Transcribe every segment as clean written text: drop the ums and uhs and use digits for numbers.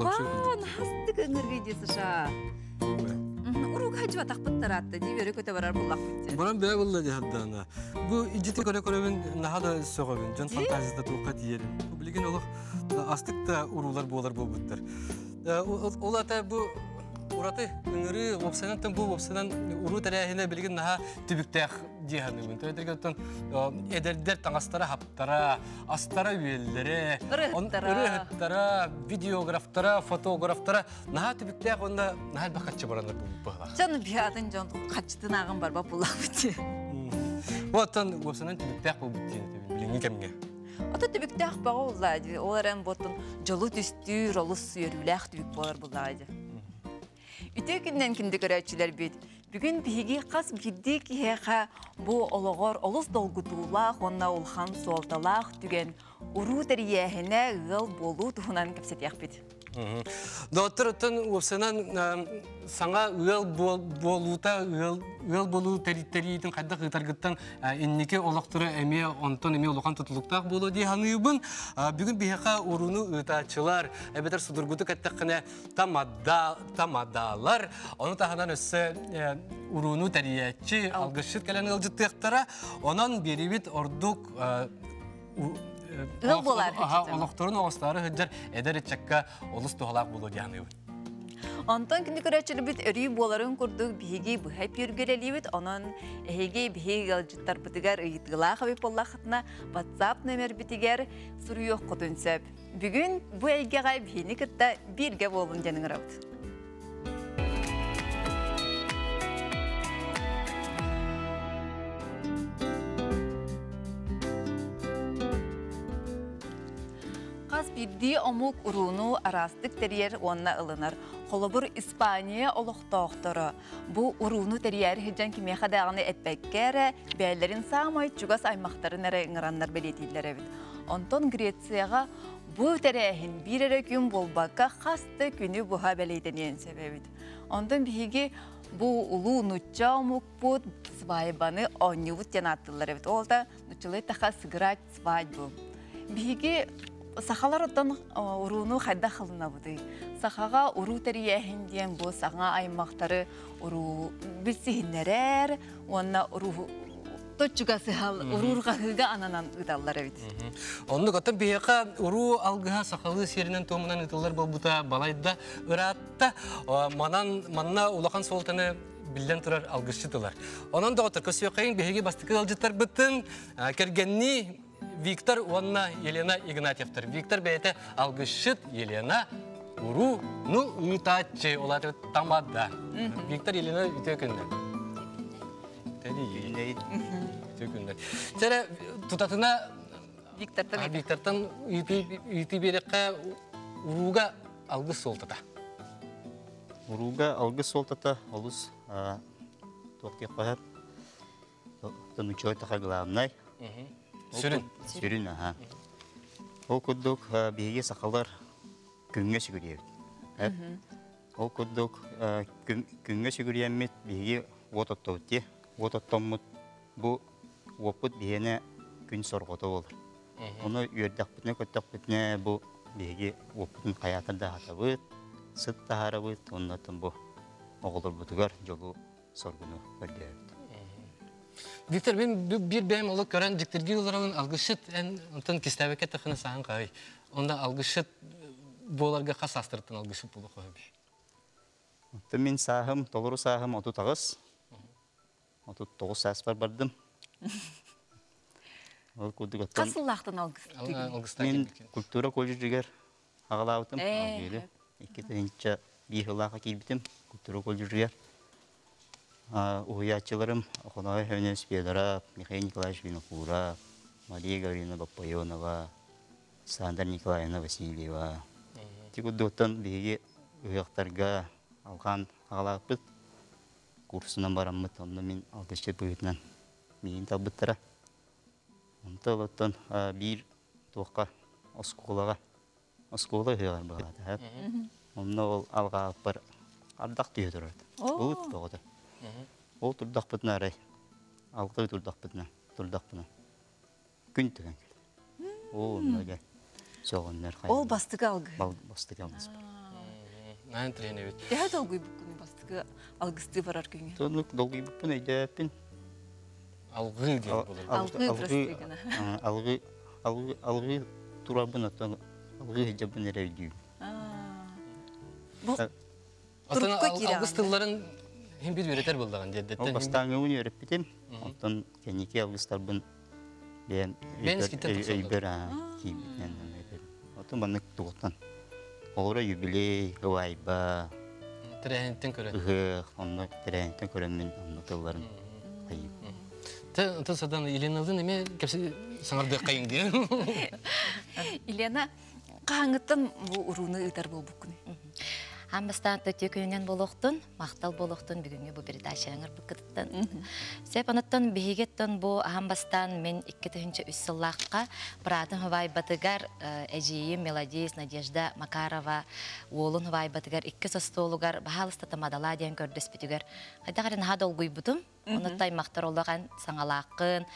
Ба, наһастык ыҥыргый дии Саша. Урук хадьыбатахпыт тараатта дии үөрэ көтө барар буллахпыт дии. Баран бэйэ булла дии хардана. Бу идьити көрө көрөбүн наһаа да сөҕөбүн. Дьон фантазията туохха тиийэрин. Бу билигин олох астык да уруулар буолар буолбуттар. Ол ата бу ураты ыҥырыы уопсайынан бу уопсайынан уруу тэрээһинэ билигин наһаа түбүктээх дии саныыбын. Төһөтөргөттөн эдэрдэр таҥастара хаптара, астара-үөллэрэ, ырыаһыттара, видеографтара, фотографтара наһаа түбүктээх уонна наһаа элбэх хаччы баранар буолбут Дьон биатын дьон хаччытын ааҕын барбат буллахпыт дии. Оттон уопсанан түбүктээх буолбут диэн билиҥҥи кэмҥэ. Ото түбүктээх баҕа уллаа дии. Ол эрэн буоттун дьолу түстүүр, олус үөрүүлээх түбүк буолар буллаа дии. Үтүө күнүнэн күндү көрөөччүлэрбит! Бүгүн биһиги хас биирдии киһиэхэ бу олоҕор олус долгутуулаах уонна улахан суолталаах түгэн уруу тэрийээһинэ ыал буолуу туһунан кэпсэтиэхпит. Доттор оттон уопсанан саҥа ыал буолуута ыал ыал буолуу тэриитин хайдах ыытаргыттан инники олохторо эмиэ онтон эмиэ улахан тутулуктаах буолуо дии саныыбын. Бүгүн биһиэхэ урууну ыытааччылар эбэтэр судургутук эттэххинэ тамада, тамадалар, ону таһынан өссө урууну тэрийээччи, алгысчыт кэлэн ыалдьыттыахтара. Онон биэрибит ордук ыал буолар олохторун оҕостоору сылдьар эдэр ыччакка олус туһалаах буолуо диэн аныыбын. Онтон күнү көрөөччүлэрбит өрүү буоларын курдук биһиги быһа пүргэлэлиибит. Онон эһиги биһиги ыалдьыттарбытыгар ыйытыылаах эбит буоллаххытына WhatsApp номербитигэр суруйуоххутун сөп. Бүгүн бу эйгэҕэ биһини кытта бииргэ буолун диэн ыҥырабыт. Хас биирдии омук урууну араастык тэрийэр уонна ылынар. Холобур, Испания олохтоохторо бу урууну тэрийээри сылдьан кимиэхэ даҕаны эппэккэ эрэ, бэйэлэрин саамай чугас аймахтарын эрэ ыҥыраннар бэлиэтииллэр эбит. Онтон Грецияҕа бу тэрээһин биир эрэ күн буолбакка, хас да күнү быһа бэлиэтэниэн сөп эбит. Онтон биһиги бу улуу нучча омукпут свадьбаны оонньуубут диэн ааттыыллар эбит. Ол да нуччалыы таха сыграть свадьбу. Биһиги сахалар оттон урууну хайдах ылынабытый? Сахаҕа уруу тэрийээһин диэн бу саҥа аймахтары уруу билсиһиннэрэр уонна уруу точчуга сыһал уруурҕаһыыга ананан ыыталлар эбит. Оннук оттон биһиэхэ уруу алгыһа сахалыы сиэринэн туомунан ыытыллар буолбута балайда ыраатта. Манан манна улахан суолтаны биллэн турар алгысчыт ылар. Онон доҕоттор көсүөххэйин биһиги бастакы ыалдьыттарбытын кэргэннии Виктор уонна Елена Игнатьевтар. Виктор бэйэтэ алгысчыт, Елена уруу ну ыытааччы, ол аата тамада. Виктор Елена үтүө күннэр. Үтүө күннэр. Сэрэ тутатына Виктортан Виктортан ыытыы биэрэххэ урууга алгыс суолтата. Урууга алгыс суолтата олус туох диэххэ Тонучой таха главнай. Сүрүн. Сүрүн, аха. Ол курдук биһиги сахалар күҥҥэ сүгүрүйэбит. Ол курдук күҥҥэ сүгүрүйэммит биһиги уот оттобут дии. Уот оттоммут бу уоппут биһиэнэ күн сорҕото буолар. Ону үөрдэхпитинэ көттөхпүтүнэ бу биһиги уоппутун хайаатар да аһатабыт, сыт таһаарабыт уонна бу оҕолорбутугар дьолу соргуну көрдөөбүт. Виктор, мин биир бэйэм олох көрөн дьиктиргии олоробун алгысчыт эн онтон кистээбэккэ тэххинэ саһан хаһый. Онно алгысчыт буоларга хас саастарыттан алгысчыт буолуох үһү? Оттон мин сааһым, толору сааһым 38. 39 сааспар бардым. Ол курдук оттон Хас сыллаахтан алгыстыгын? Мин культура колледжыгар аҕалаабытым. Алгыыры. 2001 сыллаахха киирбитим культура колледжыгар. Уһуйааччыларым Охоной Хөнөс Федоров, Михаил Николаевич Винокуров, Мария Гавриловна Боппойонова, Сандра Николаевна Васильева. Ити курдуктан биһиги ыһыахтарга алҕаан аҕалааппыт курсунан бараммыт, онно мин алтысчыт быһыытынан миигин талбыттара. Онто олоттон биир туохха оскуолаҕа оскуола ыһыаҕар баҕата онно ол алҕааппар ардах түһэ турар былыт бөҕөтө ол турдахпытына арай алҕыы турдахпытына турдахпына күн түһэн кэлэр ол онно дьэ сөҕөннөр ол бастакы алгы бастакы алгыс. Наһаа интэриэһинэй эбит. Төһө долгуйбуккун бастакы алгыстыы барар күҥҥэ? Соннук долгуйбуппун өйдөөппүн. Алгыы диэн буолар. Алгыы прости гына. Алгыы алгыы алгыы турарбын оттон алгыы сылдьарбын эрэ өйдүүбүн. Бу Оттон алгыс тылларын иһин бир үөрэтэр буоллаҕын диэддеттен. Ол бастааҥҥыбын үөрэппитим. Онтон кэнники алгыстарбын бэйэм өйбөр киирбитинэн Оттон маннык тугуттан олоро юбилей, ылайба, тэрээһинтэн көрөн. Ыһыах, онно тэрээһинтэн көрөммүн онно тылларын хайым. Тэ онтон садан Еленалыын эмиэ кэпсэ саҥардыаххайыҥ диэн. Елена, хаһааҥҥыттан бу урууну ыытар буолбуккунуй? Аан бастаан төтүө күнүнэн буолуохтун, махтал буолуохтун бүгүҥҥү бу передачаҥар быккытыттан. Сеп оноттон биһигиттэн бу аан бастаан мен 2003 сыллаахха быраатын хубайбатыгар эдьиийим мелодист Надежда Макарова уолун хубайбатыгар иккис остуолугар баһаалыста тамадалаа диэн көрдөспүтүгэр хайдах эрэ наһаа долгуйбутум. Онуттан аймахтар олох эн саҥалааххын,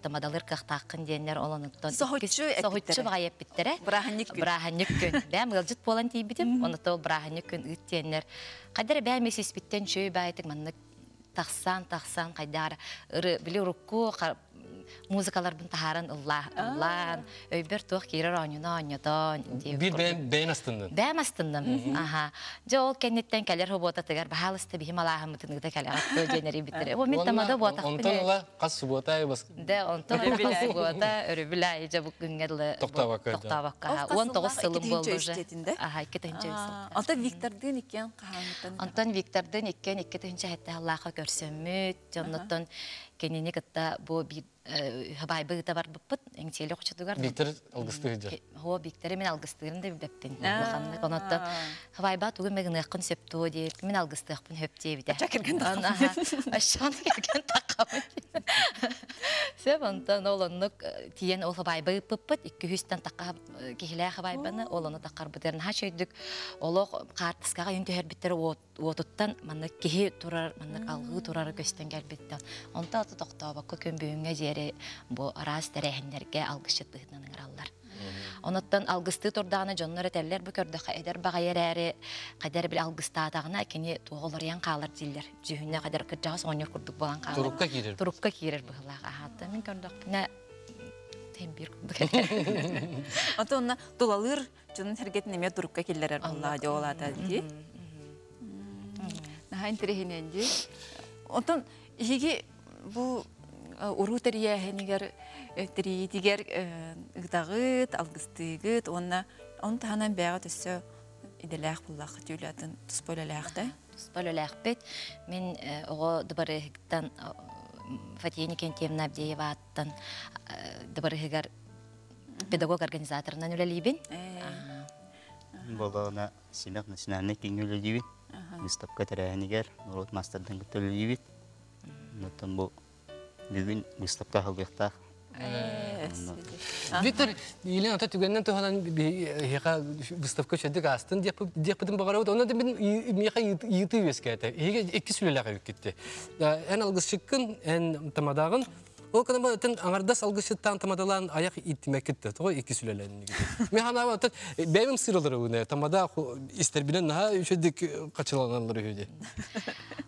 тамадалыыр кыахтааххын диэннэр ол онуттан соһуччу соһуччу баҕайы эппиттэрэ. Бырааһынньык күн. Бырааһынньык күн. Бэйэм ыалдьыт буолан тиийбитим. Онуттан ол бырааһынньык күн ыыт диэннэр. Хайдара бэйэм ис-испиттэн чүөй баайтык маннык тахсан тахсан хайдаар ыры били урукку музыкаларбын таһааран ыллаан өйбөр туох киирэр оонньууну оонньотон биир бэйэм бэйэн астыннын бэйэм астынным аха дьэ ол кэнниттэн кэлэр субуотатыгар баһаалыста биһи малааһыммытын ыыта кэлэҕит дуо диэн эрийбиттэрэ о мин тамада буотахпын онтон ыла хас субуота аайы бас дэ онтон ыла хас субуота өрөбүл аайы дьэ бу күҥҥэ дылы тохтообокко тохтообокко 19 сылым буолла уже аха 2003 сыл Онтон Виктордыын иккиэн хаһааҥҥыттан Онтон Виктордыын иккиэн 2007 сыллаахха көрсөммүт дьоннуттан кинини кытта бу биир хабайбы ыыта барбыппыт Эҥсиэли хочотугар Виктор алгыстыы сылдьар. Хоо Викторы мин алгыстыырын да билбэппин. Улаханнык онуттан хабайба тугу эмэ гыныаххын сөп дуо диэбит. Мин алгыстыахпын сөп диэбитэ. Ача кэргэн таххабын. Аччаан кэргэн таххабын. Сөп онтон ол оннук тиийэн ол хабайба ыыппыппыт. Икки үстэн тахха киһилээх хабайбаны ол ону таххарбытыгар наһаа чөйдүк олох хаартыскаҕа үн түһэрбиттэр уотуттан маннык киһи турар, маннык алгыы турара көстөн кэлбиттэн. Онто аты тохтообокко күн бүгүҥҥэ диэри бу араас тэрээһиннэргэ алгысчыт быһыытынан ыҥыраллар. Оноттон алгыстыы турдаҕына дьоннор этэллэр бу көрдөххө эдэр баҕайы эрээри хайдар били алгыстаатаҕына кини туох олоруйан хаалар дииллэр. Дьүһүнэ хайдар кырдьаҕас оҕонньор курдук буолан хаалар. Турукка киирэр. Турукка киирэр быһыылаах. Аһаатта мин көрдөхпүнэ тем биир курдук этэ. Ото онно тулалыыр дьонун сэргэтин эмиэ турукка киллэрэр буоллаҕа дьэ ол аата дии. Наһаа интэриэһинэй дии. Онтон иһиги бу уруу тэрийээһинигэр тэрийиитигэр ыытаҕыт, алгыстыыгыт уонна ону таһынан бэйэҕит өссө идэлээх буллааххыт түүлээтин туспа үлэлээхтэй. Туспа үлэлээхпит. Мин оҕо дыбарыһыттан Фатия Никентьевна Авдеева ааттан дыбарыһыгар педагог-организаторынан үлэлиибин. Болоона Симэх национальнай кииҥҥэ үлэлиибин. Выставка тэрээһинигэр норуот маастардан кытта үлэлиибит. Оттон бу бүгүн выставка аһыллыахтаах. Виктор, Елена ата түгэннэн туһанан биһиэхэ выставка үчүгэйдик аастын диэхпитин баҕарабыт. Онон мин миэхэ ыйытыы үөскээтэ. Эһиги иккис үлэлээх эбиккит. Эн алгысчыккын, эн тамадааҕын. Ол гынан атын аҥардас алгысчыттаан тамадалаан айах ииттимэккит да тоҕо иккис үлэлэннигит. Мен ханаабын атын бэйэм сыралары уна тамада истэрбинэн наһаа үчүгэйдик хачыланаллар үһү дии.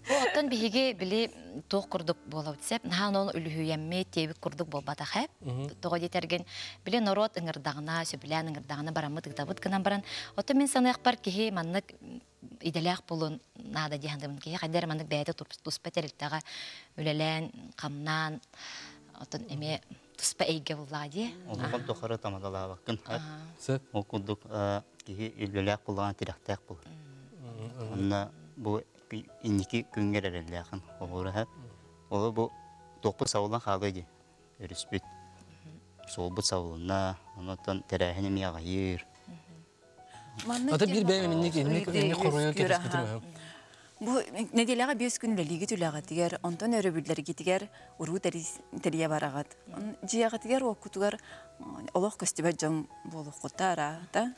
Оттон биһиги били туох курдук буолабыт сеп наһаа онон үлүһүйэммит тиэбит курдук буолбатах ээ. Тоҕо диэтэргин били норуот ыҥырдаҕына, сөбүлээн ыҥырдаҕына бараммыт ыытабыт гынан баран, оттон мин саныахпар киһи маннык идэлээх буолуон наада дии саныыбын. Киһи хайда эрэ маннык бэйэтэ туспа тэрилтэҕэ үлэлээн, хамнаан, оттон эмиэ туспа эйгэ буллаҕа дии. Олохон тухары тамадалаабаккын. Ол курдук киһи үлэлээх буллаҕына тирэхтээх буолар. Онно бу инники күҥҥэр эрэллээхин олоруһа. Оло бу туохпут сабыллан хаалыа дии. Өрүспүт. Суолбут сабылынна, онон тэрээһин эмиэ аҕыйыыр. Ата биир бэйэм инник инник инник хоруйу кэтэспитим. Бу нэдиэлэҕэ 5 күн үлэлиигит үлэҕитигэр, онтон өрөбүллэргитигэр уруу тэрийэ бараҕыт. Дьиэҕитигэр уоккутугар олох көстүбэт дьон буолуоххута араата.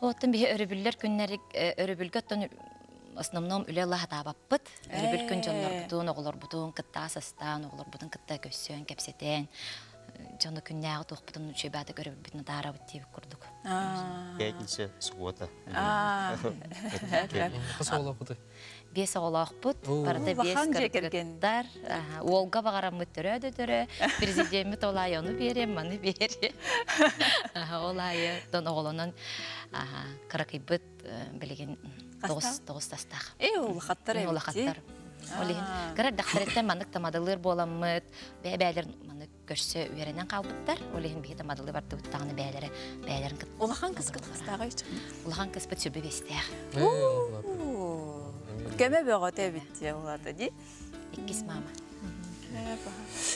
Оттон биһи өрөбүллэр күннэри өрөбүлгэ оттон основном үлэ ыла сатаабаппыт. Өрөбүл күн дьоннорбутун, оҕолорбутун кытта састаан, оҕолорбутун кытта көссөөн, кэпсэтэн. Дьону күннээҕи туохпутун үчүгэйбаата көрөбүтүн атаарабыт диэбит курдук. Пятница, суббота. Хас оҕолоохпутуй? Биэс оҕолоохпут. Барыта биэс кыргыттар. Уолга баҕараммыт төрөө да төрөө. Президеммит ол аайы ону биэриэм, маны биэриэм. Ол аайы тон оҕолонон кыракыйбыт билигин тоҕус тастаах. Ээ, улахаттар эбит. Улахаттар. Ол иһин кыра эрдэхтэриттэн маннык тамадалыыр буоламмыт, бэйэ-бэйэлэр маннык көрсө үөрэнэн хаалбыттар. Ол иһин биһи тамадалыы бардыбыт даҕаны бэйэлэрэ бэйэлэрин кытта. Улахан кыскыт хастааҕый? Улахан кыспыт сүрбэ биэстээх. Көмө бөҕөтө эбит дии улаата дии. Иккис мама.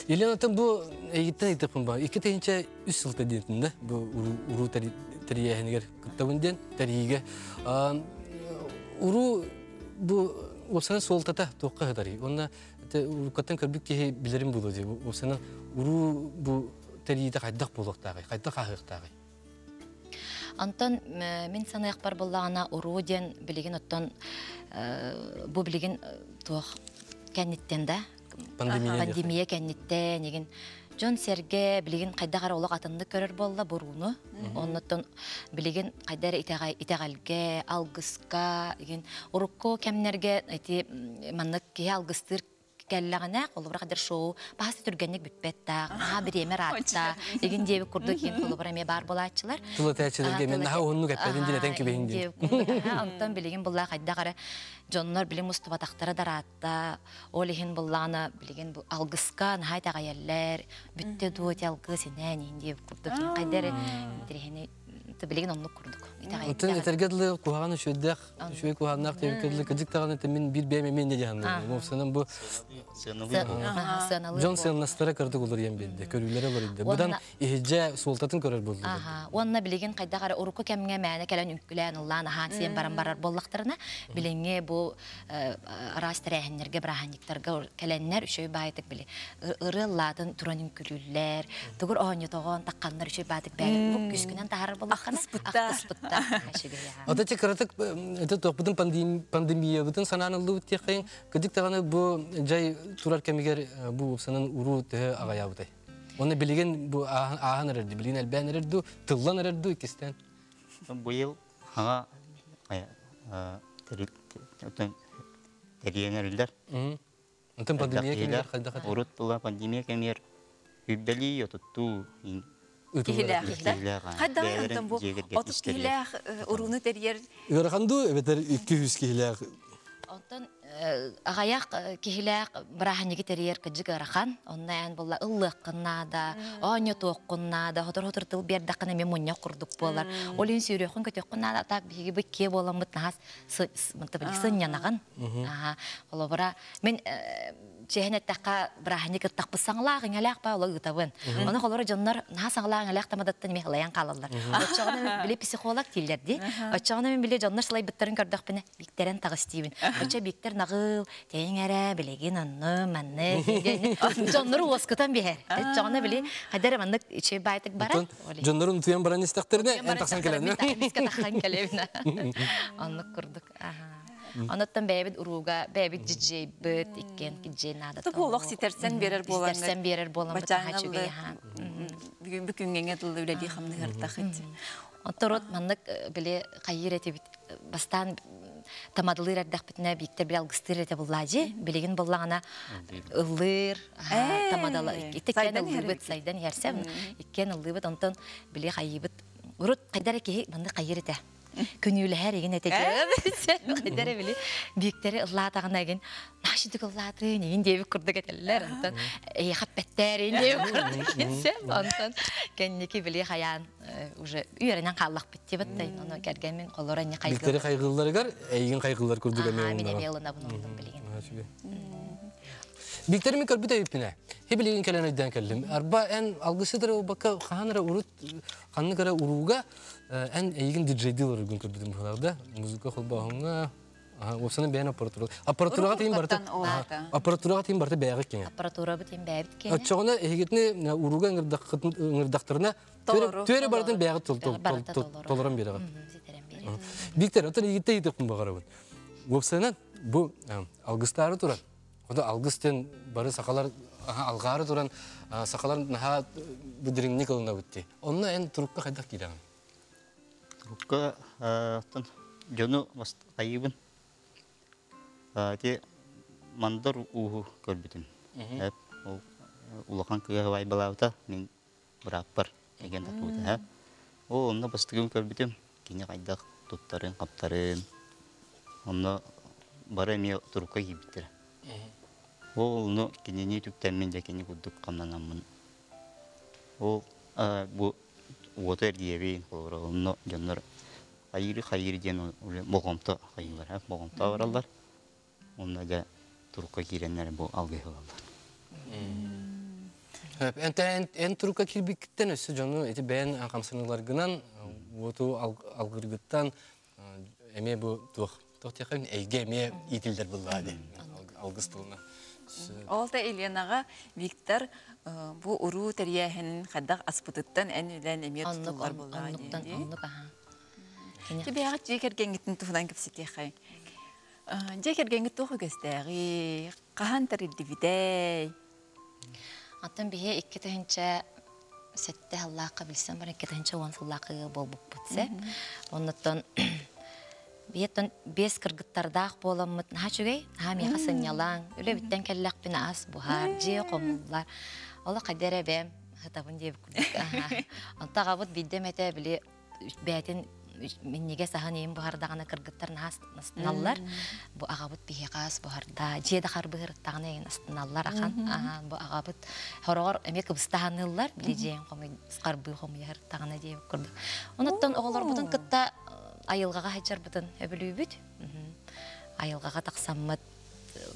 Елена, бу эйгиттэн ыйытыахпын ба. 2003 сылта диэтин да бу уруу тэрийээһинигэр кыттабын диэн тэрийиигэ. Уруу бу уопсайынан суолтата туохха сытарый? Уонна уруккаттан көрбүт киһи билэрин буолуо дии. Уопсайынан уруу бу тэрийиитэ хайдах буолуохтааҕый? Хайдах ааһыахтааҕый? Онтон мин саныахпар буллаҕына уруу диэн билигин оттон бу билигин туох кэнниттэн да пандемия кэнниттэн игин дьон-сэргэ билигин хайдах эрэ олох атыннык көрөр буолла бурууну. Оннуттан билигин хайда эрэ итэҕэлгэ, алгыска игин урукку кэмнэргэ ити маннык киһи алгыстыыр кэллэҕинэ, холобура хадыр шоу баһас түргэнник бүппэт таах, аха бириэмэ ыраатта, игин диэбит курдук иһин холобура эмиэ баар буолааччылар. Тыл этээччилэргэ мен наһаа уһуннук эппэтин диэн этэн кэбиһиҥ диэн. Онтон билигин буллаа хайдах эрэ дьоннор билим устубатахтара да ыраатта. Ол иһин буллаҕына билигин бу алгыска наһаа итэҕэйэллэр, бүттэ дуо ити алгыс инээн иһин диэбит курдук хайда эрэ интэриэһинэй билигин оннук курдук. Оттон этэргэ дылы куһаҕан үчүгэйдээх, үчүгэй куһаҕаннаах диэбиккэ дылы кырдьык даҕаны мин биир бэйэм эмиэ инньэ дьаһанным. Уопсанан бу дьон сыаннастара кырдык уларыйан биэрдэ, көрүүлэрэ уларыйда. Быдан иһирдьэ суолтатын көрөр буоллулар. Уонна билигин хайдах эрэ урукку кэмҥэ мээнэ кэлэн үҥкүлээн ыллаан аһаан сиэн баран барар буоллахтарына, билиҥҥи бу араас тэрээһиннэргэ, бырааһынньыктарга кэлэннэр үчүгэй баайытык били ырыа ыллаатын туран үҥкүлүүллэр, тугур оонньотоҕон тахханнар үчүгэй баайытык бэйэлэр бу күскүнэн таһаарар буоллаххына ахтыспыттар. Ата те кыратык это туохпутун пандемиябытын санаан ыллыбыт диэххэйин, кырдьык даҕаны бу дьай турар кэмигэр бу уопсанан уруу төһө аҕайаабытай? Уонна билигин бу ааһан эрэрди, билигин элбээн эрэр дуу, тыллан эрэр дуу иккистээн? Быйыл хаҥа тэрийэн эрэллэр. Онтон пандемия кэмигэр хайдах этэ? Урут була пандемия кэмигэр үрдэлии отуттуу киһилээх. Хайдах онтон бу 30 киһилээх урууну тэрийэр Ыарахан дуу эбэтэр 200 киһилээх Онтон аҕайах киһилээх бырааһынньыгы тэрийэр кыдьык ыарахан. Онно эн буолла ыллыаххын наада, оонньотуоххун наада, хотор-хотор тыл биэрдэххинэ эмиэ мунньах курдук буолар. Ол иһин сүүрүөххүн көтүөххүн наада, так биһиги бу иккиэ буоламмыт наһаа сынньанаҕын. Холобура, мин чиэһин эттэххэ, бырааһынньык ыттахпыт саҥалаах иҥэлээх баа ола ыытабын. Ону холоро дьоннор наһаа саҥалаах иҥэлээх тамадаттан эмиэ ылайан хаалаллар. Оччоҕуна мин били психолог дииллэр дии. Оччоҕуна мин били дьоннор сылайбыттарын көрдөхпүнэ Биктэрэн таҕыс диибин. Оччо Биктэр наҕыл, тэйиҥ эрэ, билигин онну, манны дьоннору уоскутан биһэр. Оччоҕуна били хайда эрэ маннык үчүгэй баайтык барар. Дьоннорун утуйан баран истэхтэринэ эн тахсан кэлэн. Эмискэ тахсан кэлэбин. Оннук курдук. Оноттон бэйэбит урууга, бэйэбит дьиджейбыт, иккиэн диджей наада. Бу олох ситэрсэн биэрэр буолан. Ситэрсэн биэрэр буолан бытаха үчүгэй. Бүгүн бүгүҥҥэ тылы үлэлии хамныһартах ити. Онторот маннык били хайыыр этибит бастаан тамадылыыр эрдэхпитинэ Бииктэр били алгыстыыр этэ буллаажы билигин буллаҕына ыллыыр тамадала иккиэн ыллыыбыт сайдан иһэрсэм иккиэн ыллыыбыт онтон били хайыыбыт урут хайдар киһи маннык хайыыр этэ күнүүлэһэр игин этэ хайдар били Бииктэри ыллаатаҕына игин наашидык ыллаатын игин диэбит курдук этэллэр онтон эйиэхэ эппэттээр игин диэбит курдук онтон кэнники били хайаан уже үөрэнэн хааллахпыт диэбит ону кэргэммин холоро не хайгыл Биктери хайгылларыгар эйигин хайгыллар курдук эмиэ мин эмиэ ылынабын оннук билигин. Биктери мин көрбүт эбиппинэ. Хи билигин кэлэн өйдөөн кэллим. Арба эн алгысыт эрэ буолбакка хаһан эрэ урут ханнык эрэ урууга эн эйигин диджейдии олороргун көрбүтүм быһыылаах да. Музыка холбооһуҥҥа Уопсанан бэйэн аппаратура. Аппаратураҕа тиин барыта аппаратураҕа тиин барыта бэйэҕит киҥэ. Аппаратурабыт тиин бэйэбит киэнэ. Оччоҕуна эһигитини урууга ыҥырдахтарына түөрэ барытын бэйэҕит толорон биэрэҕит. Виктор, оттон игитте ыйытыахпын баҕарабын. Уопсайынан бу алгыстаары туран, ото алгыс диэн бары сахалар Алҕаары туран сахалар наһаа бүдүрүҥник ылынабыт дии. Онно эн турукка хайдах киирэҕин? Турукка оттон дьону айыыбын. Ити мандар ууһу көрбүтүм. Ол улахан кыыһа убайбалаабыта мин бырааппар эгэн татуутаһа. Ол онно бастыгын көрбүтүм. Кини хайдах туттарын, хаптарын. Онно бары эмиэ турукка киирбиттэрэ. Ол ону кинини үтүктэммин дьэ кини курдук хамнанаммын. Ол бу уоту эргийэбин, холобура онно дьоннор хайыыры-хайыыры диэн болҕомто хайыылар, болҕомто бараллар. Онно дьэ турукка киирэннэр бу алгыһы ылаллар. Эн, эн турукка киирбиккиттэн өссө дьону ити бэйэн хамсаныыларгынан уоту алгыргыттан эмиэ бу туох туох диэххин эйгэ эмиэ иитиллэр буллаа дии алгыс тылына. Ол да Еленаҕа Виктор бу уруу тэрийээһинин хайдах аспытыттан эн үлэн эмиэ тутуллар буоллаҕа дии. Оннук аха. Бэйэҕит дьиэ кэргэҥҥитин туһунан кэпсэтиэххэй. Дьиэ кэргэҥҥит туох үгэстээҕий? Хаһан тэриллибитэй? Оттон биһи 2007 сыллаахха билсэн баран 2010 сыллаахха ыал буолбуппут сэ. Оннуттан биһиттэн биэс кыргыттардаах буоламмыт наһаа үчүгэй, наһаа миэхэ сынньалаҥ, үлэбиттэн кэллэхпинэ ас буһар, дьиэ хомуллар. Олох хайда эрэ бэйэм сытабын диэбит курдук. Онто аҕабыт биирдэ эмэтэ били бэйэтин минньигэс аһын иһин буһардаҕына кыргыттар наһаа астыналлар. Бу аҕабыт биһиэхэ ас буһарда, дьиэ да харбыһырыттаҕына эйин астыналлар ахан. Бу аҕабыт хороҕор эмиэ кыбыстаһаныыллар, били дьиэҥ хомуй харбыы хомуйаһырыттаҕына диэбит курдук. Онуттан оҕолорбутун кытта айылҕаҕа сылдьарбытын өбүлүүбүт. Айылҕаҕа тахсаммыт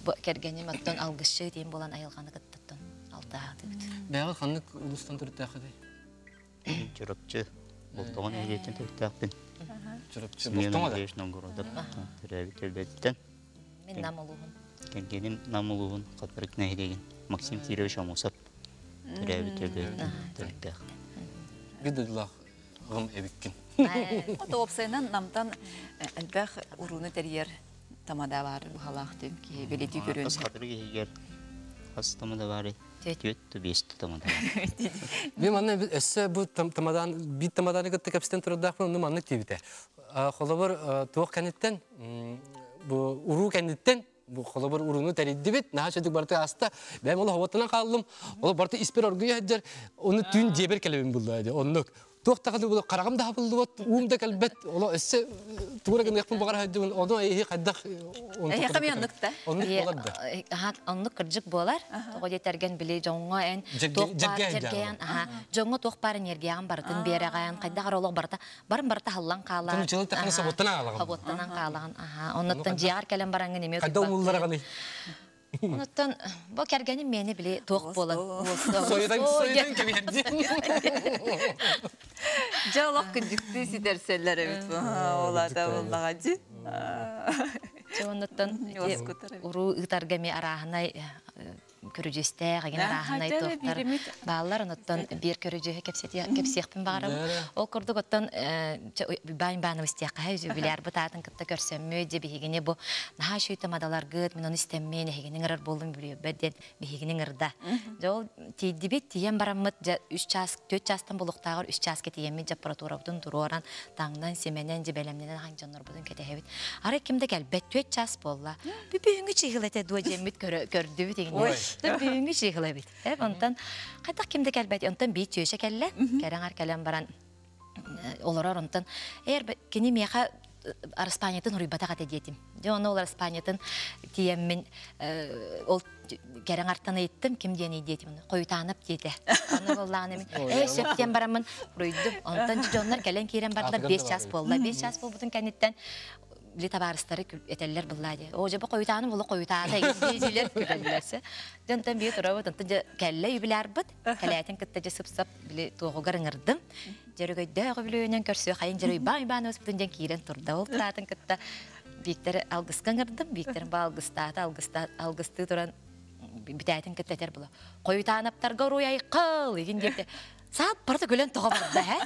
бу кэргэним оттон алгысчы диэн буолан айылҕаны кыттаттан алтаһаатыбыт. Бэйэҕит ханнык улуустан төрүттээххитий? Чурапчы Болтоҕон нэһилиэтин төрүттээхпин. Чурапчы Болтоҥо да? Новгородов төрөөбүт түөлбэтиттэн. Мин Нам улууһун. Кэргэним Нам улууһун Хатырык нэһилиэгин Максим Кирович Амусов төрөөбүт түөлбэтиттэн төрүттээх. Биир дойдулаах аҕам эбиккин. Уопсайынан Намтан элбэх урууну тэрийэр тамада баар быһалаах диэн киһи бэлиэтии көрүөн. Хатырык иһигэр хас тамада баарый? Түөрт биэс тамада. Мен манна өссө бу тамадан биир тамаданы кытта кэпсэтэн турардаахпын онно маннык диэбитэ. Холобур туох кэнниттэн бу уруу кэнниттэн бу холобур урууну тэрийдибит наһаа сөдүк барыта ааста бэйэм ол хоботунан хааллым ол барыта испэр оргуйа сылдьар ону түүн дьиэбэр кэлэбин булла дии оннук туох даҕаны була хараҕым да хабыллыбат уум да кэлбэт оло өссө тугу эрэ гыныахпын баҕара сылдьыбын ону эһи хайдах Эһиэхэ эмиэ оннук да оннук буолар да оннук кырдьык буолар тоҕо диэтэргэн били дьоҥҥо эн туох баар дьэргэйэн аха дьоҥҥо туох баар энергияҕын барытын биэрэҕин хайдах эрэ олох барыта барын барыта халлан хаалар Тун таханы соботтан аалаҕын соботтанан хаалаҕын аха оннуттан дьиэҕэр кэлэн бараҥҥын эмиэ хайда умуллараҕыный Онуттан бу кэргэним миэнэ били туох буолан Сойутан сойутан кэбиһэрди. Дьэ олох кырдьыктыы ситэрсэллэр эбит бу. Ол ата буоллаҕа дии. Дьэ оннуттан уруу ыытарга эмиэ арааһынай көрүдьүөстээх эгин арааһынай туохтар бааллар. Онуттан биир көрүдьүөһү кэпсиэхпин баҕарабын. Ол курдук оттон Баан Иванович диэххэ юбилярбыт аатын кытта көрсөммүт, дьэ биһигини бу наһаа үчүгэй тамадаларгыт, мин ону истэммин, эһигини ыҥырар буоллум бүлүөбэт диэн биһигини ыҥырда. Дьэ ол тиийдибит, тиийэн бараммыт, дьэ үс чаас, түөрт чаастан булуктааҕар үс чааска тиийэммит, дьэ аппаратурабытын туруоран, таҥнан, симэнэн, дьэ бэлэмнэнэн ахан дьоннорбутун кэтэһэбит. Арай ким да кэлбэт, түөрт чаас буолла. Бүгүҥҥү чыыһыла этэ дуо диэммит көрдүбүт иҥнэ. Бүгүҥҥү чыыһыла эбит. Онтон хайдах ким да кэлбэт, онтон биир чүөчэ кэллэ, кэрэҥ кэлэн баран олорор онтон эр кини миэхэ араспаанньатын уруйбатах этэ диэтим. Дьэ онно ол араспаанньатын тиийэммин ол кэрэҥ артан ыйыттым ким диэний диэтим хойутаанап диэтэ. Аны буоллаҕына мин ээ сөп диэн бараммын уруйдум. Онтон дьоннор кэлэн киирэн бардылар 5 час буолла. 5 час буолбутун кэнниттэн били табаарыстары этэллэр быллаа дии. Оо, дьэ бу хойутааным була хойутаата диилэр күлэллэрсэ. Дьэ онтон бии турабыт, онтон дьэ кэллэ юбилярбыт. Кэлээтин кытта дьэ сып-сап били туоҕугар ыҥырдым. Дьөрөгөйдөөх үбүлүөйүнэн көрсүө хайын дьөрөй Иван Ивановичпытын диэн киирэн турда. Ол тураатын кытта Виктор алгыска ыҥырдым. Виктор ба алгыстаата, алгыста, алгыстыы туран бүтээтин кытта этэр була. Хойутаанаптарга уруй айхал игин диэбитэ. Саап барыта күлэн тоҕо барда һэ?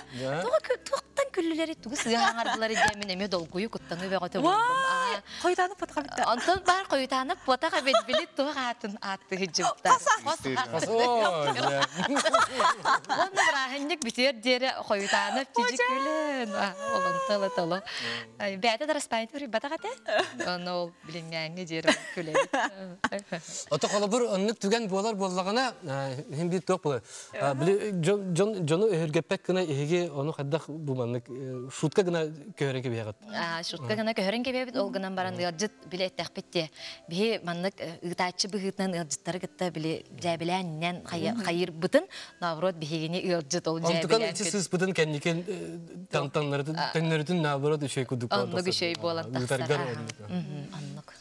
Тоҕо туохтан күллүлэри тугу сыаһаҥардылары диэмин эмиэ долгуйу куттаныы бөҕөтө буоллум. Хойутаанып потаха битта. Онтон баар хойутаанып потаха бит били туох аатын ааттыы сылдьыбыттар. Уонна бырааһынньык бүтүөр диэри хойутаанып тижи күлэн. Олонтол толо. Бэйэтэ да распайын туруйбатах этэ. Ону ол билиҥҥээҥҥи диэри күлэбит. Ото холобур оннук түгэн буолар буоллаҕына, иһин биир туох буолар. Били дьон дьону өһүргэппэт гына эһиги ону хайдах бу маннык шутка гына көһөрөн кэбиһэҕит? Шутка гына көһөрөн кэбиһэбит, ол гынан баран ыалдьыт били эттэхпит дии. Биһи маннык ыытааччы быһыытынан ыалдьыттары кытта били дьээбилээн хайыырбытын, наоборот биһигини ыалдьыт ол дьээбилээн. Онтукан ити сыыспытын кэнникин төннөрүтүн наоборот үчүгэй курдук буолан Оннук үчүгэй буолан тахсар. Оннук.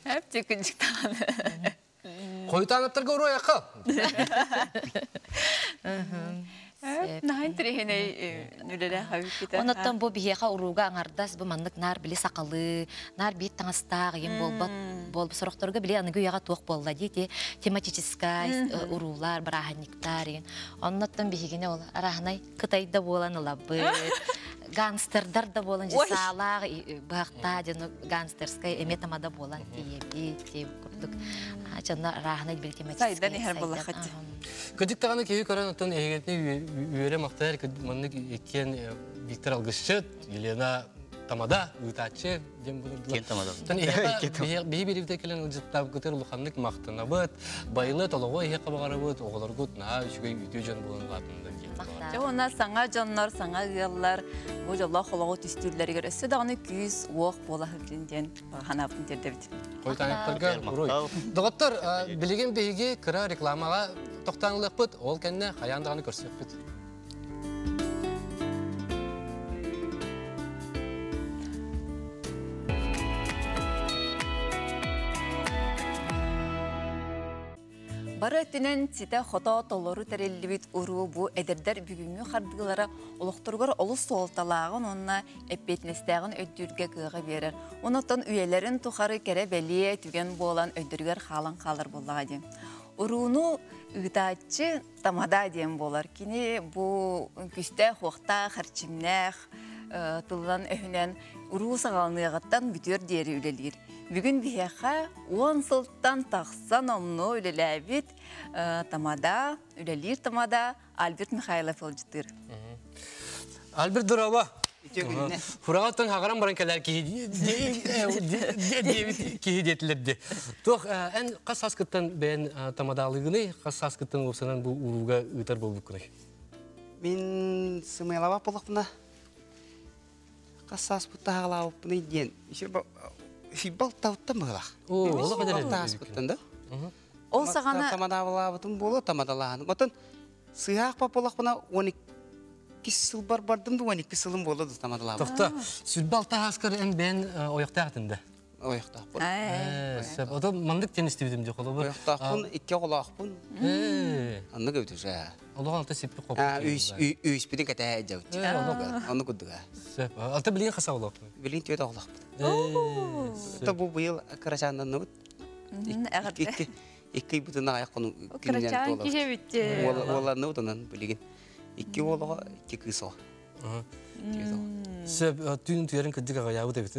Хеп тикинчиктааны. Хойутааныттарга уруойахха. Наһаа интэриэһинэй үлэлээх эбиккит. Онуттан бу биһиэхэ урууга аҥардас бу маннык наар били сахалыы, наар биир таҥастаах ийэм буолбат буолбут сорохторго били аныгы үйэҕэ туох буолла дии ти тематическай уруулар, бырааһынньыктар игин. Оннуттан биһигини ол арааһынай Кытай да буолан ылабыт, гангстердар да буолан саалаах быһахтаа дьону гангстерскай эмиэ тамада буолан тиийэбит тиийбит курдук дьонно арааһынай били тематическай сайдан иһэр буоллаххыт. Кыдьык даҕаны киһи көрөн оттон эһигитини үөрэ махтайар маннык иккиэн Виктор Алгысчыт, Елена Тамада ыытааччы диэн Киэн тамада. Биһи биривде кэлэн ылдьыттаабыкытыр улаханнык махтанабыт, байылы толоҕу иһиэххэ баҕарабыт, оҕолоргут наһаа үчүгэй үтүө дьон буолан улаатыннар диэн. Дьэ уонна саҥа дьоннор, саҥа ыаллар бу дьоллоох олоҕу түстүүллэригэр өссө даҕаны күүс-уох буола сылдьын диэн санаабытын тиэрдэбит. Хойутааныктарга уруй. Доҕоттор, билигин биһиги кыра рекламаҕа тохтоон ылыахпыт, ол кэннэ хайаан даҕаны көрсүөхпүт. Бары өттүнэн ситэ-хото толору тэриллибит уруу бу эдэрдэр бүгүҥҥү хардыылара олохторугар олус суолталааҕын уонна эппиэтинэстээҕин өйдүүргэ кыаҕы биэрэр. Онон үйэлэрин тухары кэрэ-бэлиэ түгэн буолан өйдөрүгэр хаалан хаалар буоллаҕа дии. Урууну ыытааччы Тамада диэн буолар. Кини бу күүстээх-уохтаах, эрчимнээх тылынан өһүнэн уруу саҕаланыаҕыттан бүтүөр диэри үлэлиир. Бүгүн биһиэхэ 10 сылтан тахсан омнуо үлэлээбит Тамада, үлэлиир Тамада Альберт Михайлов ыалдьыттыыр. Альберт Дурова. Фураҕаттан хагаран баран кэлэр киһи диэбит киһи диэтилэр ди. Туох эн хас сааскыттан бэйэн тамадаалыгыный, хас сааскыттан уопсанан бу урууга ыытар буолбуккунай? Мин сымыялаба буоллахпына хас сааспытта хагалаабыппыный диэн фибал тавыттан быһылах. Оо, олох эдэр Тааспыттан да. Ол саҕана тамадаабылаабытым буолуо тамадалааһыным. Отон Сыһаах буоллахпына 12 сылбар бардым да 12 сылым буолла да тамадалаабыт. Тохто, сүрбэ алта ааскар эн бэйэн ойохтоох да? Ойохтоохпун. Сөп. Ото маннык тен истибитим дии холобур. Ойохтоохпун, икки оҕолоохпун. Оннук эбит уже. Олоҕун алта сиппи хоп. Үүспүтүн кэтэһэ дьабыт. Оннук курдуга. Сөп. Алта билигин хас оҕолоохпун? Билигин түөрт оҕолоохпут. Ото бу быйыл кырачааннанныбыт. Эҕэрдэ. Икки ыйбытын аҕайах хонук күнүнэн Кырачаан киһи эбит. Уолланныбыт онон билигин. Икки уол оҕо, икки кыыс оҕо. Сөп, түүн түөрін кырдьык аҕайаабыт эбит.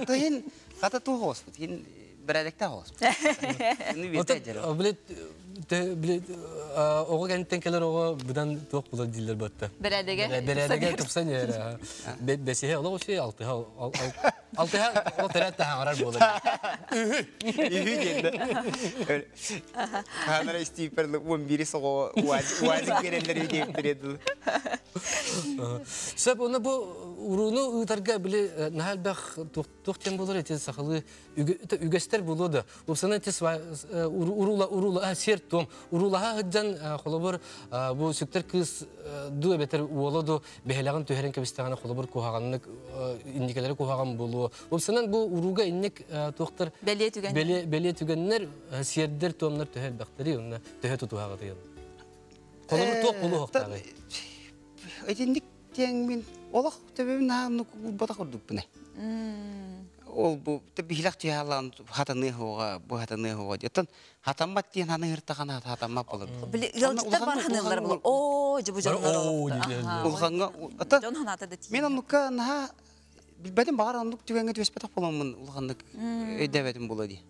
Тыһын хата туох оҕоспут, хин бэрээдэктээх оҕоспут. Билет билет оҕо кэнниттэн кэлэр оҕо быдан туох булар дииллэр батта. Бэрээдэгэ. Бэрээдэгэ тупсан иһэр. Бэсиһэ олох үчүгэй алтыһа Алтыһа ол төрөөт таһаҕарар буолар. Үһү. Үһү диэн да. Хаанара истииппэр 11 соҕо уазик биэрэллэр диэбиттэрэ дылы. Сөп, уонна бу урууну ыытарга били наһаа элбэх туох диэн буолар ити сахалыы үгэстэр буолуо да. Упсана ити уруула уруула сиэр туом уруулаһа сылдьан холобур бу сүктэр кыыс дуу эбэтэр уола дуу бэһэлэҕин түһэрин кэбистэҕинэ холобур куһаҕаннык инникилэри куһаҕан буолуо. Упсанан бу урууга инник туохтар бэлиэ түгэннэр бэлиэ түгэннэр сиэрдэр туомнар төһө элбэхтэрий онно төһө тутуһаҕытый? Холобур туох буолуохтааҕый? Итинник диэҥ мин олох төбөбүн наһаа уурбатах курдукпун. Ол бу биһилэх түһалаан хатаны хоға, бу хатаны хоға. Оттон хатаммат диэн ханы хыртахана хатаммат болор. Били ыалдьыттар бар ханыыллар була. Оо, же бу дьоннор Оо, Улханга оттон Дьон ханаата да тиийэр. Мен оннукка наһаа билбэтим баҕар оннук түгэҥҥэ түбэспэтэх буоламмын улаханнык өйдөөбөтүм буолуо дии.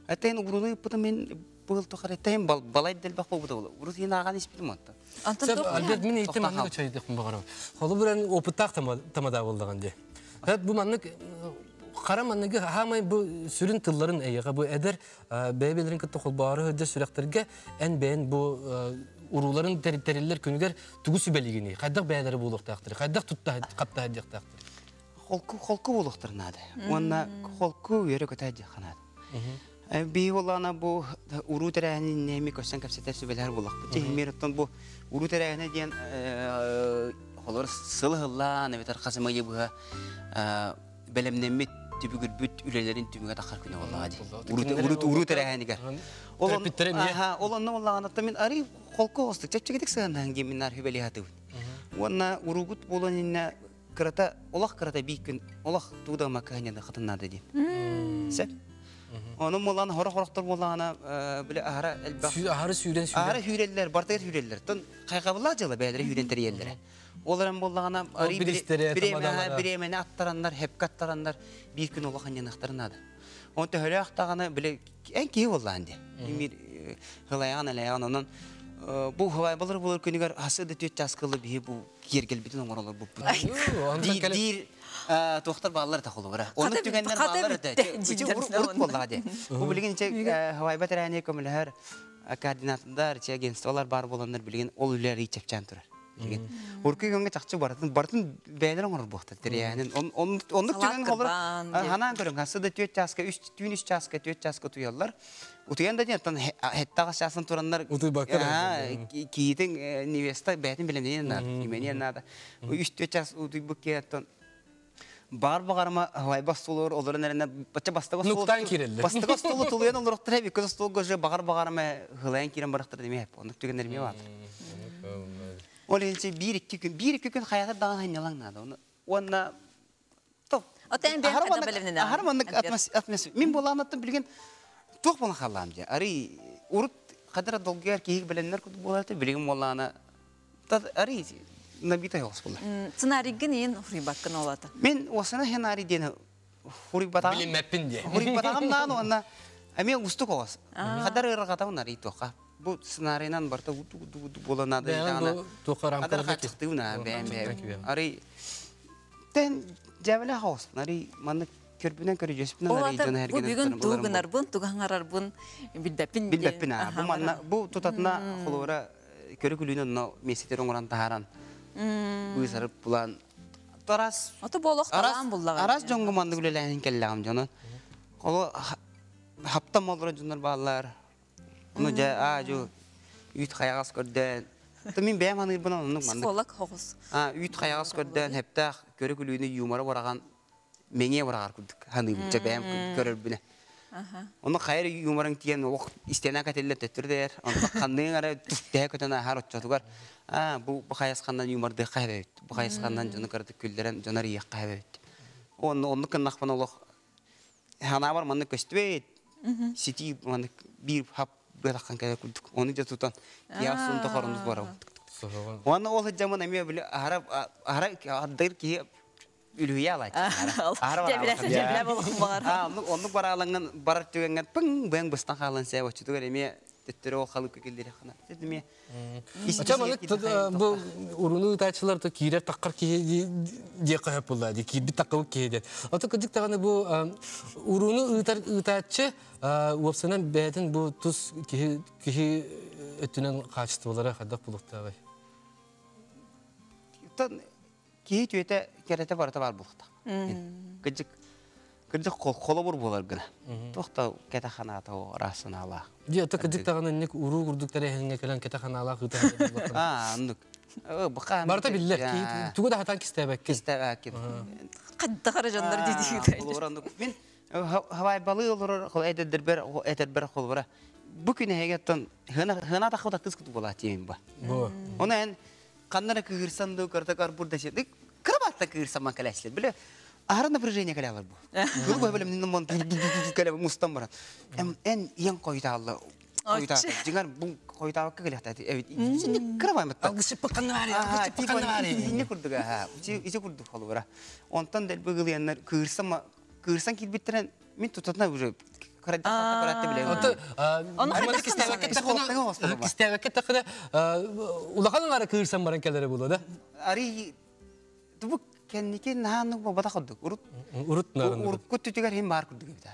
Эттэйин уруну ыыппытым мин быыл тухары эттэйин балай дэлбэх буолбута буолуо. Урут иһин ааҕан испитим онтон. Антон туох Альберт мин ииттим маннык үчүгэйдик баҕарабын. Холобур опыттаах тамада буоллаҕын дии. Бу маннык хара манныгы хаамай бу сүрүн тылларын эйиэхэ бу эдэр бэйэ-бэйэлэрин кытта холбоору сылдьар сүрэхтэргэ эн бэйэн бу урууларын тэриллэр күнүгэр тугу сүбэлигиний? Хайдах бэйэлэрэ буолуохтаахтар? Хайдах тутта хапта сылдьыахтаахтар? Холку холку буолуохтар наада. Уонна холку үөрэ көтө сылдьыахха наада. Би боллаана бу уруу тэрээһинин нэми көссөн кэпсэтэр сүбэлэр буоллахпыт. Тиһимир оттон бу уруу тэрээһинэ диэн холор сыл ыһыллаан эбэтэр хас эмэ ыйы быһа бэлэмнэммит түбүгүрбүт үлэлэрин түмүгэ таххар күнэ буоллаҕа дии. Уруу тэрээһинигэр. Ол онно боллаҕына мин арый холку оҕустук чэпчэкитик сыһаннаһан диэн мин наар хүбэлиэ сатыыбын. Уонна уруугут буолан иннэ кырата олох кырата биир күн олох тугу да макаһынньаны хатыннаада диэн. Сөп. Ону мулан хоро хорохтор буоллаҕына били аһара элбэх Аһары сүүрэн сүүрэн. Аһара сүүрэллэр, бартыгар сүүрэллэр. Тон хайҕабыллаах дьыала бэйэлэрэ сүүрэн тэрийэллэрэ. Ол эрэн буоллаҕына арый бириэмэни аттараннар, хепке аттараннар биир күн олох анньыныахтарын наада. Оны төһөлөөх даҕаны били эн киһи буоллаан дии. Мир хылайаҕын элэйэҕин онон бу хылайбалар булар күнүгэр хасы да түөт часкылы биһи бу киэргэлбитин оҥоролор буппут. Диир туохтар бааллар этэ холобура. Оннук түгэннэр бааллар этэ. Урут буоллаҕа дии. Бу билигин ичэ хавайба тэрээһини көмөлөһөр координатордар, ичэ агентстволар баар буоланнар билигин ол үлэлэри чэпчээн турар. Билигин. Урукку күҥҥэ чахчы барытын барытын бэйэлэрэ оҥорор буолтар тэрээһинин. Оннук түгэн холор ханаан көрүҥ хассы да түөрт чааска үс түүн үс чааска түөрт чааска утуйаллар. Утуйан да диэн оттон хеттаҕас чаасын тураннар Утуйбакка киитин невеста бэйэтин бэлэмниэн наада, имэниэн наада. Үс түөрт чаас утуйбут киһи оттон Бар баҕарыма хавайба остуолугар олорон эрэнэ бачча бастакы остуол Нуктаан киирэллэр. Бастакы остуолу тулуйан олорохтор эбит, иккис остуолга уже баҕар баҕарыма хылайан киирэн барахтар эмиэ оннук түгэннэр эмиэ бааллар. Ол иһин биир-икки күн, биир-икки күн хайатар даҕаны сынньалаҥ наада. Уонна Отен бэйэм хайдах бэлэмнэнэҕин? Аһара маннык атмосфера. Мин буолаанаттан билигин туох буолан хааллаам дии. Арый урут хадара долгуйар киһи бэлэмнэр курдук буолар билигин буоллаҕына арый набита оҕус буолар. Сценарийгын иин хуруйбаккын олата. Мен осана сценарий диэн хуруйбатаҕым. Билиммэппин диэн. Хуруйбатаҕым наан уонна эмиэ устук оҕус. Хадар ыарырҕатабын арый туохха. Бу сценарийынан барыта буолан наада даҕаны. Туохха Хадар хаччахтыыбын аа бэйэм бэйэм. Арый тэн дьээбэлээх оҕуспун арый маннык көрбүнэн көрүдьүөспүнэн арый дьон Бу бүгүн тугу гынарбын, тугу аҥарарбын билбэппин. Билбэппин аа. Бу манна бу тутатына холобура көрү-күлүүнү онно миэстэтигэр оҥорон таһааран быысарып булан араас Ото буолуох талаан буллаҕа. Араас дьоҥҥо маннык үлэлээһин кэллэҕим дьонун. Оло хаптам олорор дьоннор бааллар. Ону дьэ аа-дьу үүт хайаҕас көрдөөн. То мин бэйэм аныырбынан оннук маннык. Психолог хоҕус. Аа үүт хайаҕас көрдөөн хэптээх көрү-күлүүнү юмора быраҕан мэҥиэ быраҕар курдук саныыбын чэ бэйэм көрөрбүнэ. Ону хайа юморын тиийэн олох истиэнэ кэтиллэн төттөрү дэйэр. Онтон ханныгын эрэ түстэһэ көтөн ааһар оччотугар аа бу бу хайысханан юмордыахха эбэбит. Бу хайысханан дьону кыратык күллэрэн дьону арыйыахха эбэбит. Онну оннук гыннахпына олох ханаабар маннык көстүбэт. Ситии маннык биир хап быатаххан кэлэр курдук. Ону дьэ тутан киһи сунта хоронус барабын. Уонна ол сылдьаммын эмиэ били аһара аһара ардыгыр киһи үлүһүйэ алааччы. Дьэбилэ буолуох баҕар. Оннук бараалаҥҥын барар түгэҥҥэр пыҥ быаҥ быстан хаалан сээ оччотугар эмиэ төттөрү ол халыпка киллэриэххэ эмиэ Ача маннык бу уруну ыытааччылар то киирэр таххар киһи диэххэ сөп буолла дии киирбит таххыбыт киһи диэн. Ото кырдьык даҕаны бу уруну ыытар ыытааччы уопсанан бэйэтин бу тус киһи киһи өттүнэн хаачыстыбалара хайдах буолуохтааҕый? Киһи түөтэ кэрэтэ барыта баар буолуохтаах. Кырдьык кырдьык холобур буолар гына. Туох да кэтэх ханаата араас санаалаах. Дьэ, ото кырдьык даҕаны инник уруу курдук тэрээһиҥҥэ кэлэн кэтэх ханаалаах ыыта Аа, оннук. Барыта биллэр. Тугу да хатан кистээбэккин. Кистээбэккин. Хайдах эрэ дьоннор дии Холобур оннук. Мин хавайбалыы олорор эдэрдэрбэр этэрбэр холобура бу күн эһиги оттон хына таххыбыт аттыс куту буолааччы мин ба. Оны эн ханна эрэ кыырсан дуу, кыратык арбур да сиэдик, кыра баатта кыырсан кэлээччилэр. Биле Аһара напряжение кэлэ алар бу. Кыл бу бэлэмнин мон кэлэ мустан баран. Эн иэн койутаалла койутаа. Дьиҥэр бу койутаабакка кэлэхтэ эбит. Синни кыра байматта. Алгысыппы каннари, алгысыппы каннари. Инне курдук аха. Ити курдук холобура. Онтон дэлби гылыяннар кыырсан кыырсан киирбиттэрин мин тутатына уже карадда каратты билем. Ото кистээбэккэ тахына улахан аңара кыырсан баран кэлэрэ буолуо да? Ари тубу кэнники наһааннык буолбатах курдук. Урут урут урукку түтүгэр хим баар курдук эбит.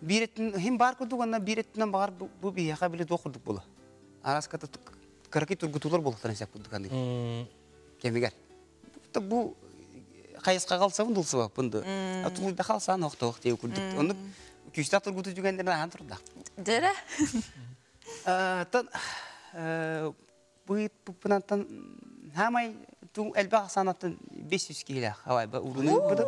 Биир өттүн хим баар курдук уонна биир өттүнэн баҕар бу биһиэхэ били туох курдук буолуо. Араската кыракый тургутуулар буолуохтарын сөп курдук аны. Кэмигэр. Бу хайысхаҕа ылсабын дулсубаппын ду. Тулуйда халсаан охтоох диye курдук. Оннук күүстээх тургутуу түгэннэрин аһан турда. Дьэрэ. Тан быыппынантан хаамай ту элбэх ахсаанаттан 500 киһилээх хавайба уруну ыыппытым.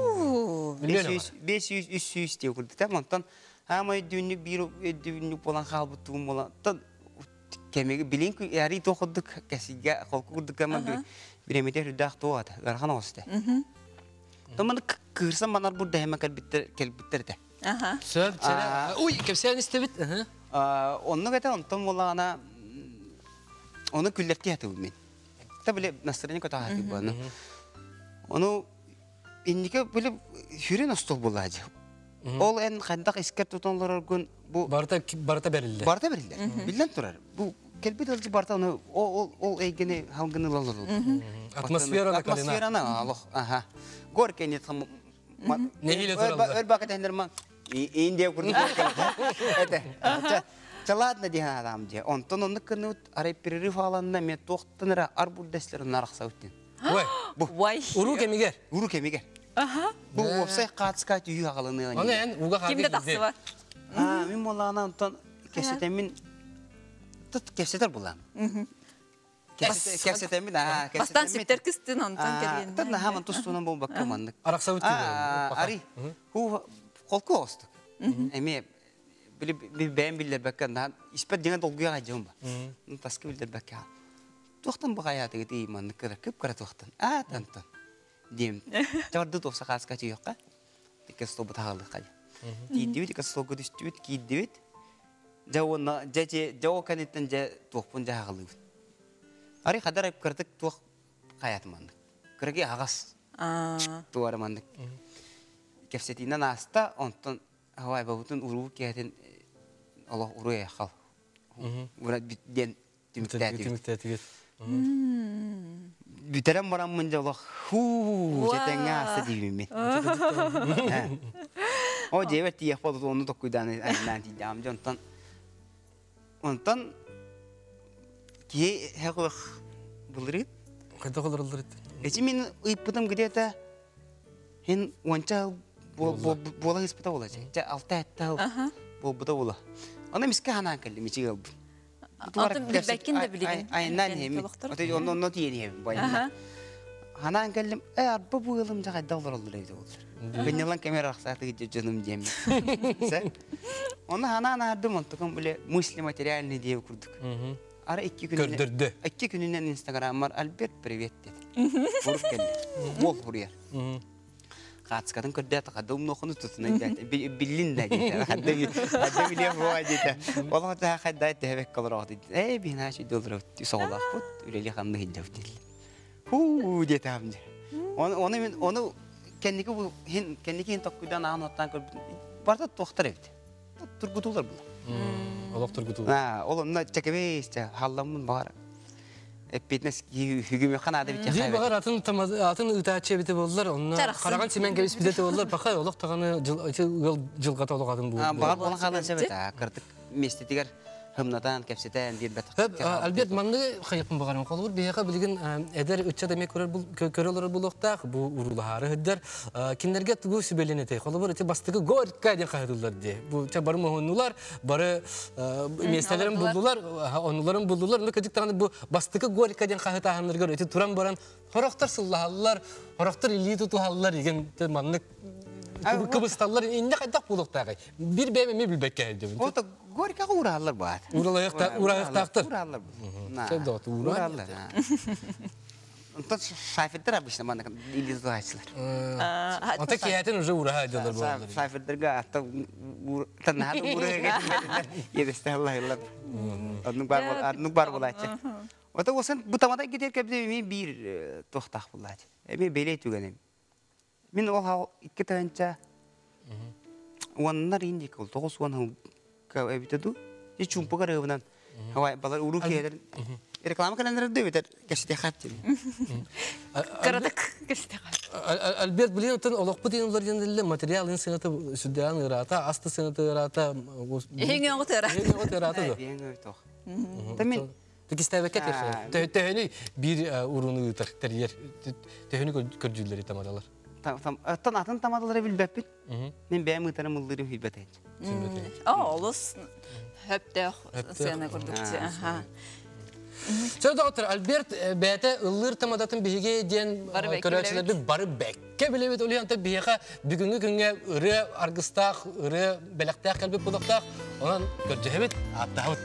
500 500 300 диye курдук. Онтон хаамай дүннүк биир дүннүк болан хаалбыт тугум болан кэмиги билин ярий туох курдук кэсигэ холку курдук кэма биремите үрдээх туох ата ыарахан оҕус этэ. Томаны кыырсан манар бурда хэмэ кэлбиттер кэлбиттер этэ. Сөп, сэрэ. Уй, кэпсээн истэбит. Оннук этэ, онтон буоллаҕына ону күллэртии хатыбын мин. Та биле настроение көтө хатыбын буоланы. Ону инники биле хүрүн остуол буоллаа дии. Ол эн хайдах искэр тутан олороргун бу барыта барыта бэриллэр. Барыта бэриллэр. Биллэн турар. Бу кэлбит ылдьы барыта ону ол ол эйгэни халгыны ылалар. Атмосфераны Атмосфераны алох. Аха. Горький нет Нэһиилэ тураллар. Өр бакыт эннерман Индия курдук Это. Ча ладно диэн адам дии. Онтон оннук кыныбыт арай перерыв аланна мен туохтан эрэ арбурдеслер нарахсабыт Ой. Бу. Вай. Уруу кэмигэр. Уруу кэмигэр. Бу уопсай хаацка түйүү хагалыныа. Аны эн уга Ким да тахсыбат. Аа, мин молаана онтон кэсэтэммин тут кэпсэтэр булам. Кэпсэтэммин аа, Бастан сүктэр кыстын онтон кэлгеннер. Тан наһаа тустуунан буолбакка маннык. Арахсабыт Ари, ху холку остук. Эми били бэйэм биллэрбэккэ наһаа испэр дьиҥэ долгуйа хаджым ба. Таска биллэрбэккэ. Туохтан баҕайаатыгыт ии маннык кыра кып-кыра туохтан. Аа тантан. Диэм. Чабарды туохса хааска чүйөххэ. Икки столбут хаалыахха. Тиийдибит, икки столга түстүбүт, киирдибит. Дьэ уонна дьэ дьэ ол кэнниттэн дьэ туохпун дьэ хаалыыбын. Ари хадар кырдык туох хайаатым маннык. Кыргы аҕас. Туара маннык. Кэпсэтиинэн ааста, онтон хавай бабытын уруу киһитин олох уруй айхал. Ура диэн түмүктээтибит. Бүтэрэн бараммын дьэ олох хуу тэтэҥҥэ ааста диибин мин. О дьиэбэр тиийэх буолбут ону токкуйдаан айаннаан тиийдэҕим дьэ онтон онтон киһи хэҕүөх былырыын Хайдах олороллор Эчи мин ыйыппытым где-то хин уонча буола ыспыта буола чэ алта этте буолбута буола. Аны миске ханаан кэллим ичи ылбын. Атын билбэккин да билигин. Айаннаан иһэммин. Отой онно тиийэн иһэбин бу айаннаан. Ханаан кэллим, э арба бу ыалым дьэ хайдах олороллор эбит олор. Кынньалан кэмэр арахсаатыгы дьонум диэммин. Оны ханаан аардым, онтукам биле мысли материальный диэ курдук. Ара икки күнүнэн Көрдөрдө. Икки күнүнэн инстаграммар Альберт привет диэт. Урук кэллэ. Уол хуруйар. Хаацкатын көрдөт, хадда умнохону тутуна диэт. Биллин да диэтэ. Хадда хадда билиэ буоа диэтэ. Олох та хадда тэбек колорох диэт. Э бина ши доллар соҕолаахпыт, үлэли ханны хиджабыт диэтилэр. Хуу диэтэ хамдьа. Оны оны мен оны кэнники бу хин кэнники хин токкуйдан аан оттан көрбүт. Барда туохтар эбит. Тургутуулар була. Олох тургутуу. Ол онно чэкэбэй халламмын баҕар. Эппиэтинэс хүгүмүөххэ наада бит Дии баҕар атын атын ыытааччы эбитэ буоллар, онно хараҕын симэн кэбиспитэ буоллар, баха олох даҕаны ыал дьылҕата олох атын буолуо. Баҕар буолан хаалан сөп этэ. Кырдык миэстэтигэр хымнатан, кэпсэтэн биэрбэтэх. Альберт, манныгы хайыппын баҕарым. Холобур, биһиэхэ билигин эдэр ыччат эмиэ көрөр олорор буолуохтаах, бу уруулаһаары сылдьар. Кинилэргэ тугу сүбэлиэн этэй? Холобур, ити бастакы горько диэн хаһытыллар дии. Бу бары моһуннулар, бары миэстэлэрин булдулар, оннуларын булдулар. Ону кырдьык даҕаны бу бастакы горько диэн хаһытааһыннарыгар ити туран баран хорохтор сыллаһаллар, хорохтор илии тутуһаллар, igen маннык кыбысталлар. Инне хайдах буолуохтааҕый? Бир бэйэм эмиэ билбэккэ сылдьабын. Ото горькаҕа уурааллар баат. Ууралаахтаахтар. Уурааллар. Уураллар. Онтон шафердер обычно манна илизлачылар. Онта киһитин уже ураха дьоллор буолаллар. Шафердерга атта таннаһа ураха едесте аллахылар. Оннук бар оннук бар булааччы. Ота осан бу тамада кетер кепте мен бир тохтах булааччы. Эми белей түгенем. Мин ол хал икки таанча. Уоннар индик ол тоғыз уон эбите ду. И чумпу карыбынан. Хавай балар уру келер. Реклама календары дөбетер кеште хапты. Карадык кеште. Альберт билен отын олоқпы дейін олар денделі материал ин сенаты сүддән ырата, асты сенаты ырата. Ең оғы ырата. Ең оғы ырата да. Ең оғы тоқ. Та мен Текистәбекке терше. Төһөнү бир уруну терьер. Төһөнү көрдүләр тамадалар. Тан атын тамадалары билбәппит. Мен бәйм ытарым ылдырым билбәтән. О, олус хөптөх сена көрдүкчү. Аха. Сөз доктор Альберт бәте ыллыр тамадатын биһиге диэн көрөөчүлөрбүт бары бэкке билебит олиянта биһиэхэ бүгүнгү күҥҥэ ырыа аргыстаах, ырыа бэлэхтээх кэлбит булуктаах, онон көрдьөһөбүт, ааттаабыт.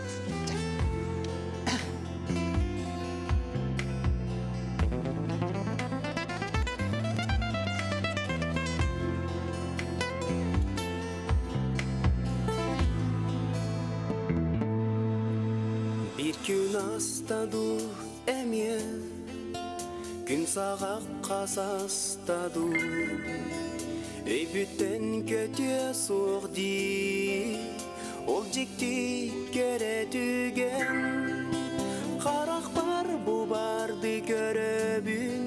Bir gün astadu emye Gün sağaq qasastadu Өйбүттен көтө суох ди Ол жекти керетүген Қарақ бар бу барды көрөбүн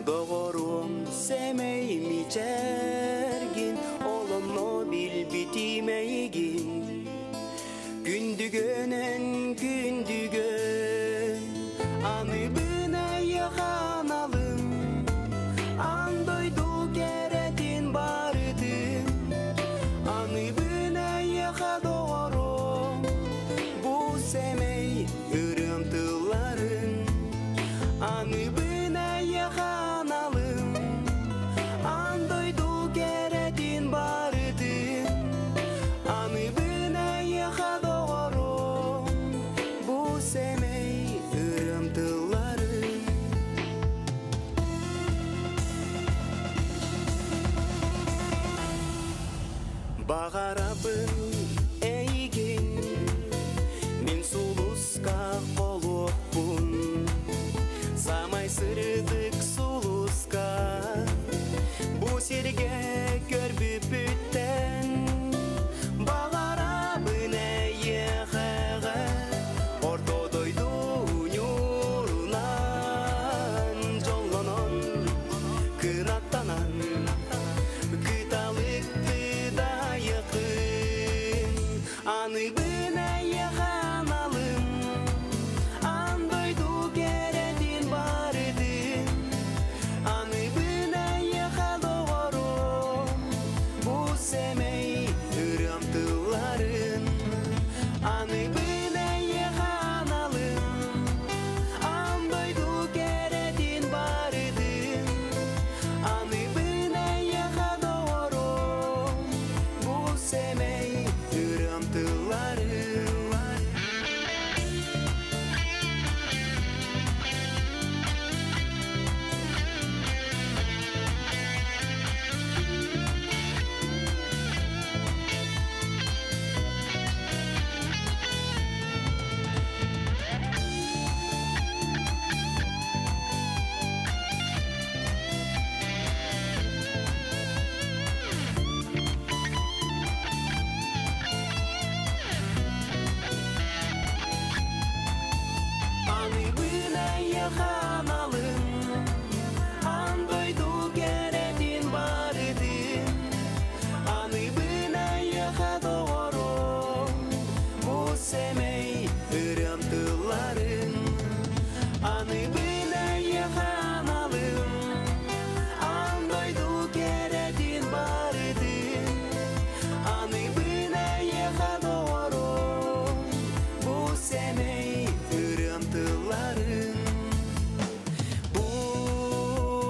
Доғорум семей мичергин Олонно билбитимейгин Күндүгөнөн күндүгөн Аныбын айыхан алым Андойду керетин барытын Аныбын айыха доорум Бу семей ырымтыларын Аныбын айыхан алым Андойду керетин барытын Аныбын айыха доорум Бу семей ырымтыларын Бағарабын эйгин Мен сулуска колуоппун Самай сырдык сулуска Бу серге көрбүпүттен Бағарабын эйэхэгэ Ортодойду нюрунан Жоллонон кынаттанан Кыталыкты дайыкын Аныбын айыхан алым Андойду керетин барытын Аныбын айыха доорум Бу семей ырымтыларын Аныбын айыхан алым Андойду керетин барытын Аныбын айыха доорум Бу семей ырымтыларын Аныбын айыхан алым Андойду керетин барытын Аныбын айыха доорум Бу семей ырымтыларын Аныбын айыхан алым Андойду керетин барытын Аныбын айыха доорум Бу семей ырымтыларын Бу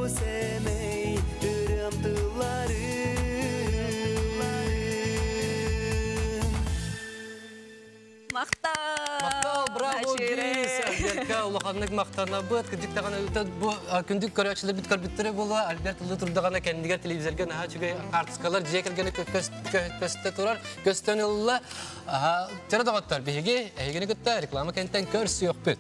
семей ырымтыларын Мактал! Мактал, браво, Ашире! Гис! Альбертка улаханнык мактанабыт, кырдьык даҕаны бу күндү көрөөччүлэр бит көрбүттэрэ буолуо, Альберт ыллыы турдаҕына кэннигэр телевизорга наһаа үчүгэй хаартыскалар дьиэ кэргэни көстө турар, көстөн ылла. Чара доҕоттор, биһиги эһигини кытта реклама кэнтэн көрсүөхпүт.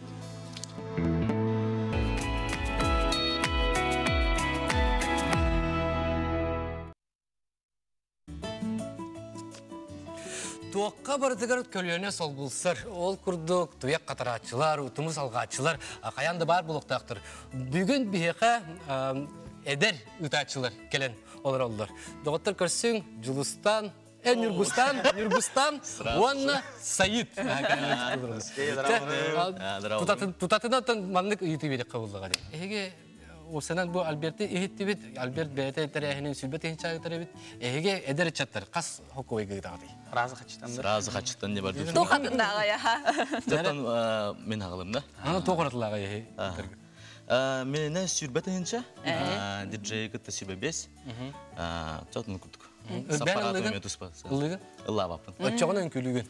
Туохха барытыгар көлүөнэ солбулсар, ол курдук туйах хатарааччылар, утуму салҕааччылар хайаан да баар буолуохтаахтар. Бүгүн биһиэхэ эдэр ыытааччылар кэлэн олороллор. Доҕоттор көрсүҥ, Дьулустан, Ньургустан, Ньургустан уонна Саид. Тутатынан маннык ыйытыы биэриэххэ буоллаҕа дии. Эһиги Уопсайынан бу Альберты иһиттибит, Альберт бэйэтэ тэрээһинин сүлбэт иһин чаагытар эбит. Эһиги эдэр ыччаттар хас хоккойга ыытаҕытый? Сразу хаччытан. Сразу хаччытан не барды. Туох атыннааҕай аха? Тотон мен аҕалым да. Аны туох уратылааҕай эһи? Мене сүрбэт иһинчэ, диджей кытта сүбэ бес. Тотун курдук. Ырбээн ыллыгын? Ыллыгын? Ыллаабаппын. Оччоҕун үҥкүүлүүгүн?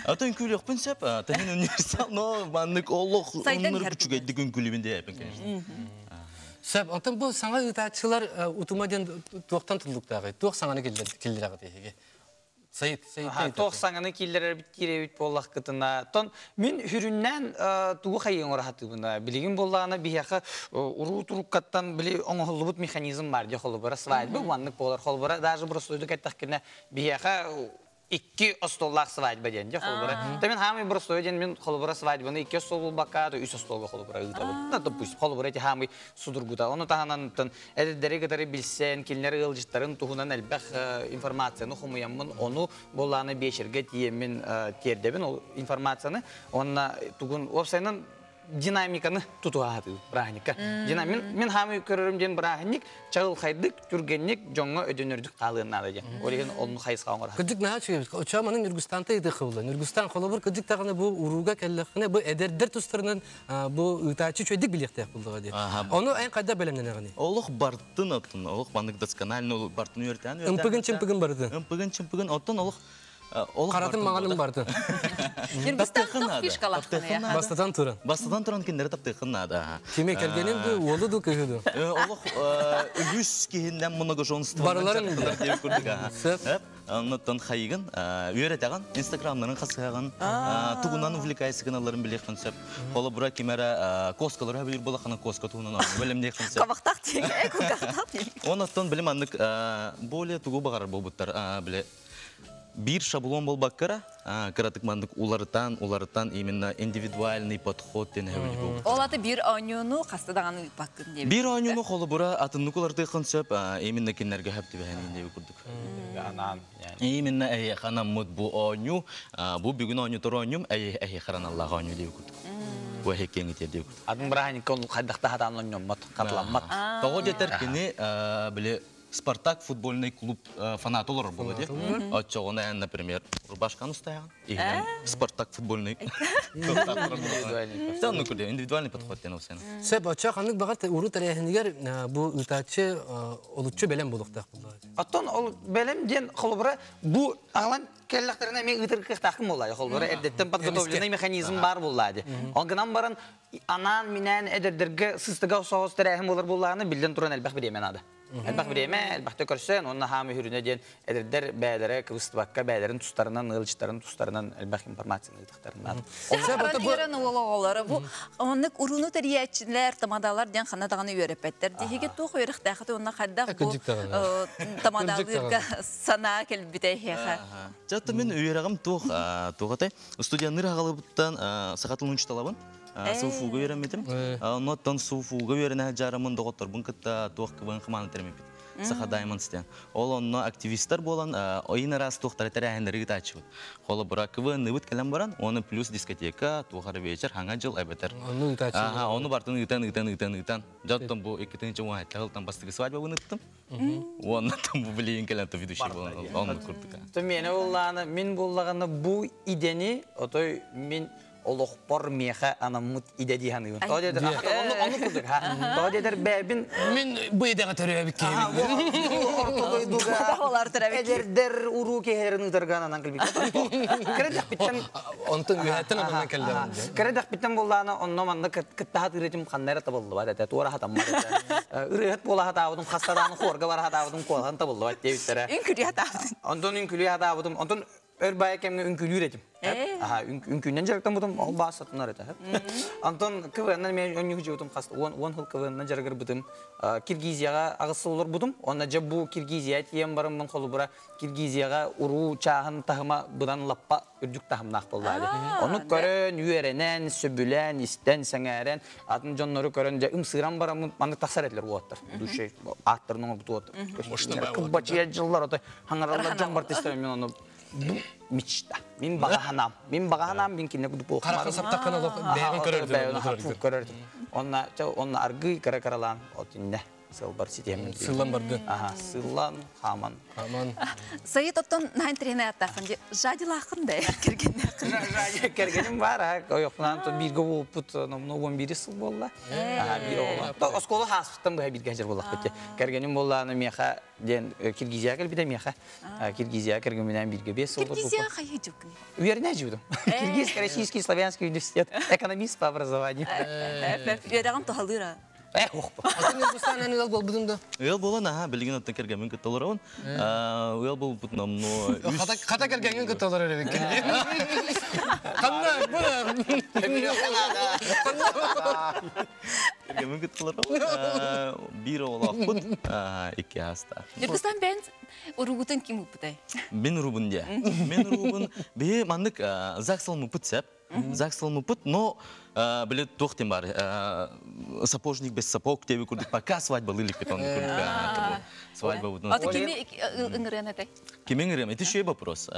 Ото үҥкүүлүөхпүн сөп. Тэһин универсал, но маннык олох оннур үчүгэйдик үҥкүүлүүбүн диэпин, конечно. Сөп. Онтон бу саҥа ыытааччылар утума диэн туохтан тутулуктааҕый? Туох саҥаны киллэрэҕит эһиги? Сайыт, сайыт. Туох саҥаны киллэрэрбит киирэбит буоллахкытына. Тон мин хүрүннээн тугу хайыаҥ ораһатыбына. Билигин буоллаҕына биһиэхэ уруу туруккаттан били оҥоһуллубут механизм бар дии холобура свадьба маннык буолар холобура даже боростуойдук эттэхкинэ биһиэхэ икки остуоллаах свадьба диэн дьэ холобура та мин хаамый боростуой диэн мин холобура свадьбаны икки остуол булбакка то үс остуолга холобура ыытабын да допустим холобура эти хаамый судургута ону таһынан эдэрдэри кытары билсэн кинилэр ыалдьыттарын туһунан элбэх информацияны хомуйаммын ону буоллааны биэчэргэ тиийэммин тиэрдэбин ол информацияны уонна тугун уопсайынан динамиканы тутуһаатыы бырааһынньыкка. Мин, мин хаамый көрөрүм диэн бырааһынньык чаҕылхайдык, түргэнник дьоҥҥо өдөнөрдүк хаалыан наада диэн. Ол иһин онну хайысха оҥорор. Кырдьык наһаа үчүгэй. Оччоҕо манан Ньургустанта ыйытыахха буолла. Ньургустан холобур кырдьык даҕаны бу урууга кэллэххинэ бу эдэрдэр тустарынан бу ыытааччы үчүгэйдик билиэхтээх буоллаҕа дии. Ону эн хайдах бэлэмнэнэҕиний? Олох бартын оттон, олох маннык досконально бартын үөртээн үөртээн. Ымпыгын-чымпыгын барытын. Ымпыгын-чымпыгын оттон олох Харатын маҕанын бардын. Ньургустан фишкалахтан Бастатан туран. Бастатан туран кинилэри таптыаххын наада. Кими кэргэнин ду, уолу ду, кыһы ду? Олох үгүс киһиннэн многоженство. Барыларын курдук. Сөп. Оннуттан хайыгын, үөрэтэҕин, инстаграмнарын хасыһаҕын, тугунан увлекайся гыналарын билиэххин сөп. Холобура кимэрэ коскалары хөбүлүүр буолаххына коска туһунан бэлэмниэххин сөп. Кабахтаах диэн, кулгахтаах диэн. Оннуттан билим аннык более тугу баҕарар буолбуттар, биле биир шаблон болбаккара кыратык мандык уларытан уларытан именно индивидуальный подход диэн хэбили буолбут. Ол аты биир оонньууну хаста даҕаны ыыппаккын диэбит. Биир оонньууну холобура атыннык улартыаххын сөп, именно кинилэргэ хөп түбэһэн диэби курдук. Анаан. Именно эһиэхэ анаммыт бу оонньуу, бу бүгүн оонньутар оонньуум эһиэхэ аналлаах оонньуу диэби курдук. Бу эһиэккиэҥ итиэр диэби курдук. Атын бырааһынньыкка ол хайдахта хатаан онньоммот, хатыламмат. Тоҕо диэтэр кини били Спартак футбольный клуб фанаты олорор буолуо дии. Оччоҕуна эн, например, рубашканы устайаҕын, иһинэн Спартак футбольный клуб индивидуальный подход диэн ол сен. Сөп, оччо ханнык баҕар уруу тэрээһинигэр бу ыытааччы олуччу бэлэм буолуохтаах буолла. Оттон ол бэлэм диэн холобура бу аҕалан келлэхтэринэ эмиэ ыытыр кыахтааххын буолла. Холобура эрдэттэн подготовленный механизм бар буолла ди. Ол гынан баран анаан минээн эдэрдэргэ сыстыга соҕус тэрээһин буолар буоллаҕына биллэн туран элбэх бириэмэ наада. Элбэх бириэмэ, элбэхтэ көрсөн, уонна хаамы хүрүнэ диэн эдэрдэр бээлэрэ кыбыстыбакка бээлэрин тустарынан, ыалдьыттарын тустарынан элбэх информацияны ыытыхтарын наада. Сахаран уол бу оннук урууну тэрийээччилэр, тамадалар диэн ханна даҕаны үөрэппэттэр. Диһиги туох үөрэхтээхит уонна хайдах бу тамадалыырга санаа кэлбитэ эһиэхэ? Жатта мен үөрэҕим туох туох студенныр аҕалыбыттан саха тылын учталабын. Суфуга үөрэммитим. Оннуттан суфуга үөрэнэ жарамын доҕотторбун кытта туох кыбын хымааны термипит. Саха Diamonds диэн. Ол онно активисттар буолан ойын араас туохтары тэрээһиннэри ыытааччыбыт. Холобура КВН-ныбыт кэлэн баран, оны плюс дискотека, туохары вечер, хаҥа жыл эбэтэр. Ону ыытааччы. Аха, ону бартын ыытан, ыытан, ыытан, ыытан. Жоттон бу 2017 жылтан бастакы свадьбабын ыттым. Уонна бу билигин кэлэн ведущий буолан, онну курдук. То мені буллааны, мин буллаганы бу идени, отой мин Олохпор миэхэ анаммыт идэ дии саныыбын. Тоҕо диэтэр, оннук курдук, ха. Тоҕо диэтэр бэйэбин Мин бу идэҕэ төрөөбүт киһибин. Орто дойдуга эдэрдэр уруу киһилэрин ыытарга ананан кэлбит. Кыра Онтон үөһэттэн ананан кэллэҕим дии. Кыра дэхпиттэн буоллаҕына, онно манна кыттаһа тыырытым ханна эрэ табыллыбат этэ, туора хатаммат этэ. Ырыаһыт буола хатаабытым, хаста даҕаны хуорга бара хатаабытым, куолаһын табыллыбат диэбиттэрэ. Үҥкүрүйэ хатаабытым. Онтон үҥкүлүү хатаабытым, онтон өр баайа кэмҥэ үҥкүүлүүр этим. Аха, үҥкүүнэн дьарыктаммытым, ол баас сатанар этэ. Онтон КВН-нан мен өнньүгү жыбытым хас 10 хыл КВН-нан дьарыгырбытым. Киргизияҕа аҕыс сыл олорбутум. Онно дьэ бу Киргизия тиийэн бараммын холобура Киргизияҕа уруу чааһын таһыма быдан лаппа үрдүк таһымнаах буолла. Ону көрөн, үөрэнэн, сөбүлээн, истэн, сэҥээрэн, атын дьоннору көрөн дьэ ымсыыран бараммын маннык тахсар этилэр уоттар. Душей ааттарын оҥорбут уоттар. Кылбачыйа дьыллар ото хаҥараллар дьон бартыстар мен ону бу мечта. Мин баҕа Мин баҕа мин кинне кудуп Харахын саптаккан олох бэйэҕин көрөрдүм. Көрөрдүм. Онна онна аргый кара каралаан отинне сылбар ситиэмин. Сыллан барды. Аха, сыллан, хаман. Хаман. Сайыт оттон наһын тренер аттаахын же жадилаахын да кергеннээхин. Кергеним бар, а ойохпунан то бирге болуппут, номно 11 сыл болла. Аха, бир оҕолор. Оскола хаспыттан быһа бирге хажар боллахпыт. Кергеним болла, аны меха ден Киргизия кэлбитэ меха. Киргизия кергенменен бирге 5 сыл Киргизия хайы жукны. Үөрэнэ жудум. Киргизский российский славянский университет, экономист по образованию. Үөрэҕин туһалыыра. Эх, охпа. Атын Ньургустаан эн ыал буолбутуҥ да? Ыал буолан, аха, билигин оттон кэргэммин кытта олоробун. Ыал буолбут номнуо үс Хата кэргэҥҥин кытта олорор эбиккин. Ханна бу Кэргэммин кытта олоробун. Биир оҕолоохпут, икки аастаах. Ньургустаан бэйэн уругутун ким ыппытай? Мин урубун дии. Мин урубун биһи маннык ЗАГС ылмыппыт сеп. ЗАГС ылмыппыт, но биле туох тем бар. Сапожник без сапог тебе курдук пока свадьба лылик он курдук. Свадьба бутун. Ата кими ыҥырыан этэй? Кими ыҥырыам? Это еще вопрос.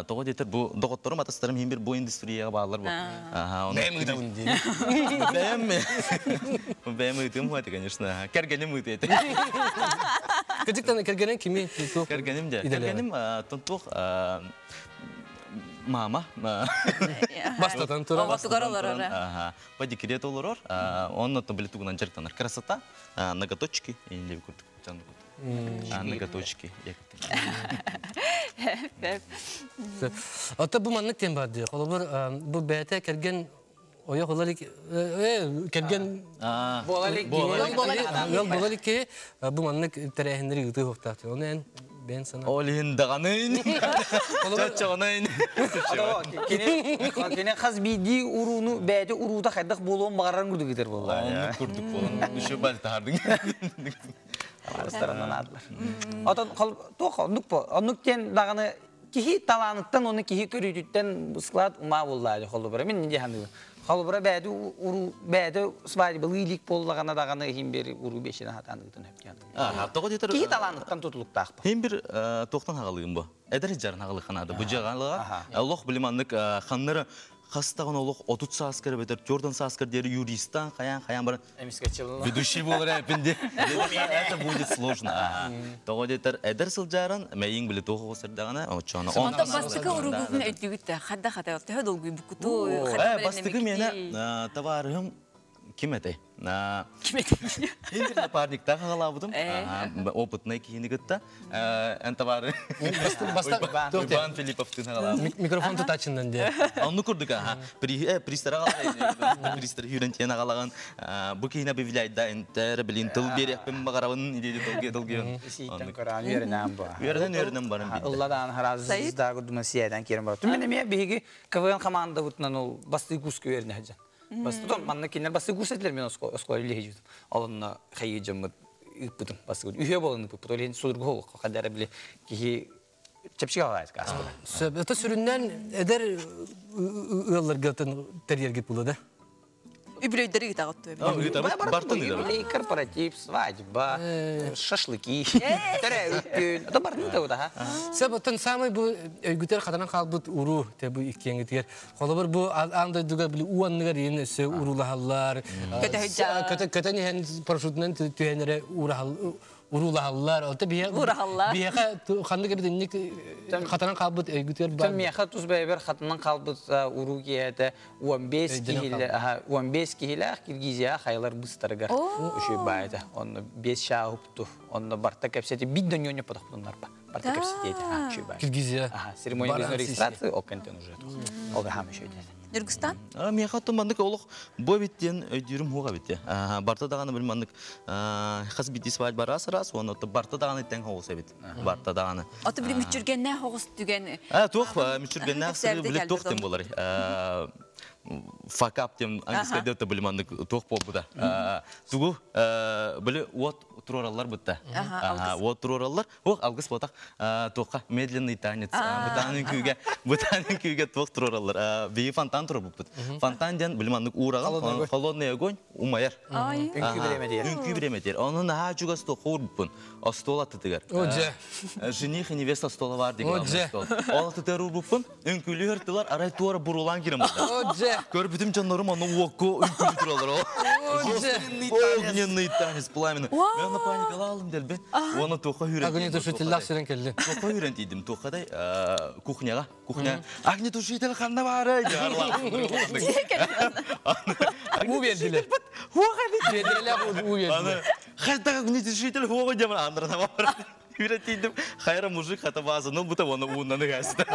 Тоҕо диэтэр бу доҕотторум атастарым иһин бир бу индустрияга бааллар бу. Бэйэм ыытабын дии. Бэйэм бэйэм ыытыым хуаты, конечно. Кэргэним ыыты этэ. Кырдьыктан кэргэнин кими Кэргэним де. Кэргэним тонтуох мама. Бастатан туран. Оҕотугар олорор. Ага. По декрету олорор. Он то билетугунан дьарыктанар. Красота. Ноготочки. Или курдук. Ноготочки. Ата бу маннык тем бар дии. Холобур бу бэйэтэ кэргэн ойох ылар кэргэн ыал буолар икки бу маннык тэрээһиннэри ыытыы хуохтаах. Оны эн бэйэн сана. Ол иһин даҕанын. Чаччаҕанын. Кини хас биирдии урууну бэйэтэ уруута хайдах буолуон баҕарарын курдук ыытар буолла. Оннук курдук буолан. Еще бал таһардың. Арыстарынан аадылар. Отон туох оннук бу. Оннук диэн даҕаны киһи талааныттан оны киһи көрүүтүттэн склад ума буолла холобура мин дии саныыбын. Холобура бэйэтэ уруу бэйэтэ свадьбалыы илик буоллаҕына даҕаны иһин бери уруу бешine хатаан ыытын хөп диэн. Тоҕо диэтэр Киһи талааныттан тутулуктаах бу. Хим бир туохтан хагалыым бу. Эдэр жарын хагалыханаада. Бу жагалыга олох билиманнык ханнары хастагын олох 30 сааскар бетер 4 сааскар диэри юристан хаян хаян баран ведущий болар эпинди. Это будет сложно. Тоҕо диэтэр эдэр сылдьааран мэйиң биле туох сырдагана оччоно. Онтон бастыкы уругутун өйдүгүттэ хадда хата төһө долгуй букуту Бастыкы мене товарыһым ким этэй? Ким этэй? Хиндир напарниктар хагалаабытым. Опытный киһини кытта. Эн товары. Иван Филипповтын хагалаабытым. Микрофон тутаачыннан дии. Онну курдук аха. Пристара хагалаабытым. Пристар хүрен тиэн хагалаган. Бу киһини объявляйда энтер билин тыл береппин багарабын иди долги долги. Сииттен көрөн үөрэнэн бу. Үөрэнэн үөрэнэн баран билди. Ылладан харазыз да гудума сиядан кирен бар. Түмэн эме биһиги КВН команда бутунан ол басты курска үөрэнэ хаджан. Басты тон манна кинер басты курс этилер мен оскола иле жутум. Олонна хайы жаммыт ыппытым басты курс. Үхе болон ыппыт. Ол судургу бол кадара биле кихи чепчик алайт каспы. Сөп, это сүрүннән эдер ыалларгатын терьергит була да. Үбүлөйдөрү ыытаҕыт Бартын ыытабыт. Корпоратив, свадьба, шашлыки. Төрө үттүн. Это бартын да ха. Сөп, оттон самый бу өйгүтер хатанан хаалбыт уруу те бу иккиэҥитигэр. Холобур бу аан дойдуга били уанныгар иин өссө уруулаһаллар. Көтө Көтөн иһэн парашютунан түһэнэре уурахал Уруулаһаллар. Ота биһиэхэ Уурахаллар. биһиэхэ ханнык эбит инник хатанан хаалбыт өйгүтүгэр бар. Миэхэ тус бэйэбэр хатанан хаалбыт уруу киэһэтэ 15 киһилээх 15 киһилээх Киргизия хайлар быстарыгар үчүгэй баайда. Онно 5 шааһупту. Онно барта кэпсэти бит да ньоньо потохпуннарба. Барта кэпсэти үчүгэй баай. Киргизия. Церемония регистрации ол кэнтэн уже. Ол хам еще деді. Ньургустан? Миэхэ оттон маннык олох бу эбит диэн өйдүүрүм хуга битте. Барта даҕаны бил маннык хас битти свадьба раз раз, уонна барта даҕаны тэҥ хоҕус эбит. Барта даҕаны. Ото били мүччүргэннээх хоҕус түгэн. Туох мүччүргэннээх сыры били туох тем болар. Факап тем английская дете били маннык туох буолбута. Тугу били уот туруораллар бытта. Уот туруораллар. Ох, алгыс ботах туохха медленный танец. Бытаанын күүгэ, бытаанын күүгэ туох туруораллар. Биһи фонтан турбуппут. Фонтан диэн били маннык уураҕын, холодный огонь умайар. Үҥкүү бириэмэтигэр. Үҥкүү бириэмэтигэр. Онон наһаа чугас туохха уурбуппун. Остуол аттытыгар. О, дьэ. Жених и невеста стола бар деген стол. Ол аттытыгар уурбуппун. Үҥкүүлүү ыртылар, арай туора бурулаан киирэн барда. О, дьэ. Көрбүтүм дьоннорум ону уокку үҥкүүлүү тураллар. Огненный танец пламенный. Мен паникалаалым дэлби. Оны туохха хүрэн. Огнетушителлах сүрэн кэлли. Туохха хүрэн тиийдим. Туохха кухняга. Кухня. Огнетушитель ханна бары. Уу бердилер. Бердилер уу бердилер. Хайда огнетушитель хуга дем андрана бар. Хүрэн тиийдим. Хайра мужик хата база. Ну бута оны ууннаны гаста.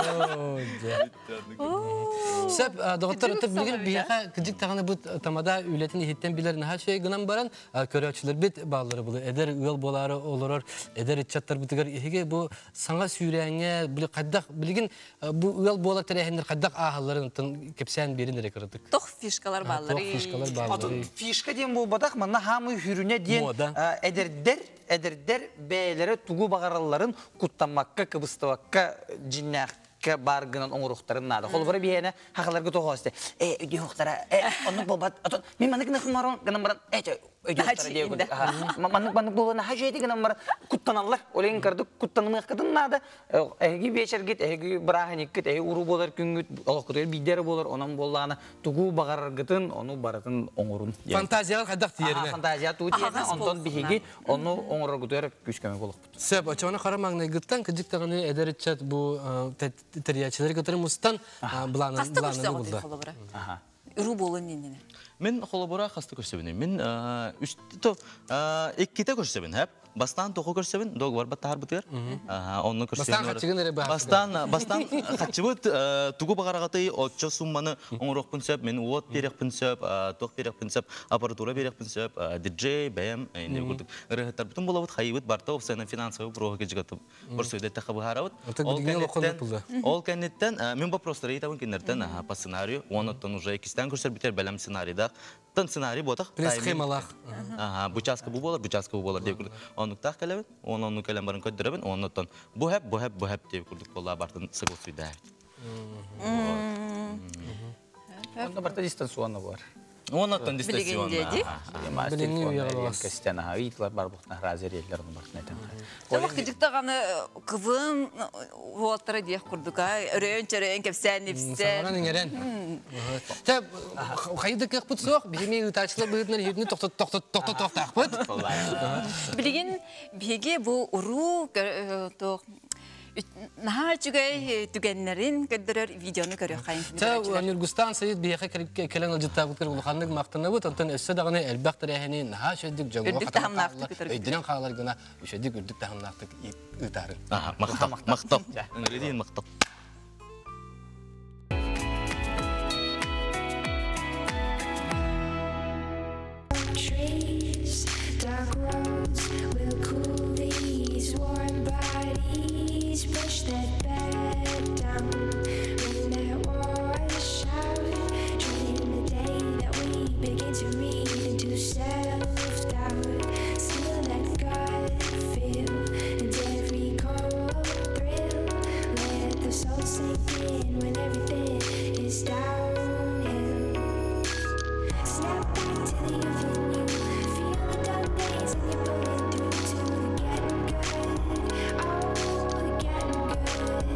Сөп, доҕоттор, өтө билигин биһиэхэ кыдьык таҕаны бу тамада үлэтин иһиттэн билэр наһаа үчүгэй гынан баран, көрөөччүлэрбит бааллары булу эдэр ыал буолаары олорор эдэр ыччаттарбытыгар иһиги бу саҥа сүүрээҥҥэ били хайдах билигин бу ыал буолар тэрээһиннэр хайдах ааһалларын кэпсээн биэрин эрэ кыратык. Тох фишкалар бааллары. Тох фишкалар бааллары. Фишка диэн буолбатах, манна хаамыы хүрүнэ диэн эдэрдэр эдэрдэр бэйэлэрэ тугу баҕаралларын куттаммакка, кыбыстыбакка дьиннээх бар гынан оҥоруохтарын наада. Холобура биһиэнэ хахаларга тоҕоосте. Э, өйдүөхтара, э, оннук буолбат. Отон мин маннык гынан гынан баран, э, өйдүөхтара диye курдук. Маннык маннык буолуона хажети гынан баран куттаналлар. Олен кырдык куттанымыахкытын наада. Эһиги биэчэргит, эһиги бырааһынньыккыт, эһиги уруу буолар күҥҥүт, олохкутугар биирдэрэ буолар, онон буоллаҕына тугу баҕараргытын, ону барытын оҥорун. Фантазияҕа хайдах тиийэринэ. Фантазия туу тиийэринэ, онтон биһиги ону оҥороргутугар күүс көмө буолуохпут. Сөп, очоҕуна хара маҥнайгыттан кыдьык даҕаны эдэр ыччат бу тэрийээччилэри кытары мустан былаанын Хаста былаанын көрсөҕүтүй булла. холобура? Уруу буолун иннинэ. Мин холобура хаста көрсөбүн. Мин үстэ иккитэ көрсөбүн, хэп. Бастаан тоҕо көрсөбүн, договор баттаһарбытыгар. Онно көрсөбүн. Бастаан хаччыгын эрэ баһарбытыгар. Бастаан бастаан хаччыбыт тугу баҕараҕатый оччо сумманы оҥоруохпун сөп, мин уот биэриэхпин сөп, туох биэриэхпин сөп, аппаратура биэриэхпин сөп, диджей, бэйэм, инде курдук ырыһыттарбытын булабыт, хайыбыт барта опсайынан финансовый вопроһу кежигатып борсуйда тэхэ быһаарабыт. Ол кэнниттэн мин вопростары ыйтабын кинилэртэн по сценарию, онуттан уже иккистэн көрсөр бүтэр бэлэм сценарийдаах. Тан сценарий буотах. Схемалаах. Ага, бу часка бу болар, бу часка бу болар деп курдук. Оннуктаах кэлэбин, онну кэлэн барын көддөрөбүн, оннуттан бу хэп, бу хэп, бу хэп деп курдук болла бартын согласуйда. Онно барта дистанционно бар. Оннуттан дистанционно. Билиҥҥи үйэҕэ Кестен аха, ыйтылар бар бухна разер еллер оны бартын этен. Тоох кыдьыктаҕаны кывын уоттара диэх курдука, өрөөн чөрөөн кэпсээн ипсэ. Саҥаран иҥэрэн. Тэ хайда кыахпыт суох, биһими ыытааччылар быһыытынан иһитини тохтотуохтаахпыт. Билигин биһиги бу уруу туох наһаа үчүгэй түгэннэрин көрдөрөр видеону көрүөххайын. Тэ Ньургустан Сайыт биһиэхэ кэлэн ылдьыттаабыткар улаханнык махтанабыт, онтон өссө даҕаны элбэх тэрээһини наһаа үчүгэйдик дьоҥҥо Үрдүк таһымнаахтык ыытар. өйдөнөн хаалар гына үчүгэйдик үрдүк таһымнаахтык ыытаарын. Махтал, махтал. Ыҥырыдиин махтал. Trees, dark roads will cool these warm bodies. Push that bed down, ring that wash out. Dream the day that we begin to read into self-doubt. Steal that gut feel and every cold thrill. Let the soul sink in when everything is downhill. Snap back to the youth in you. Feel the dumb days and you're pulling through to the getting good. Oh, the getting good.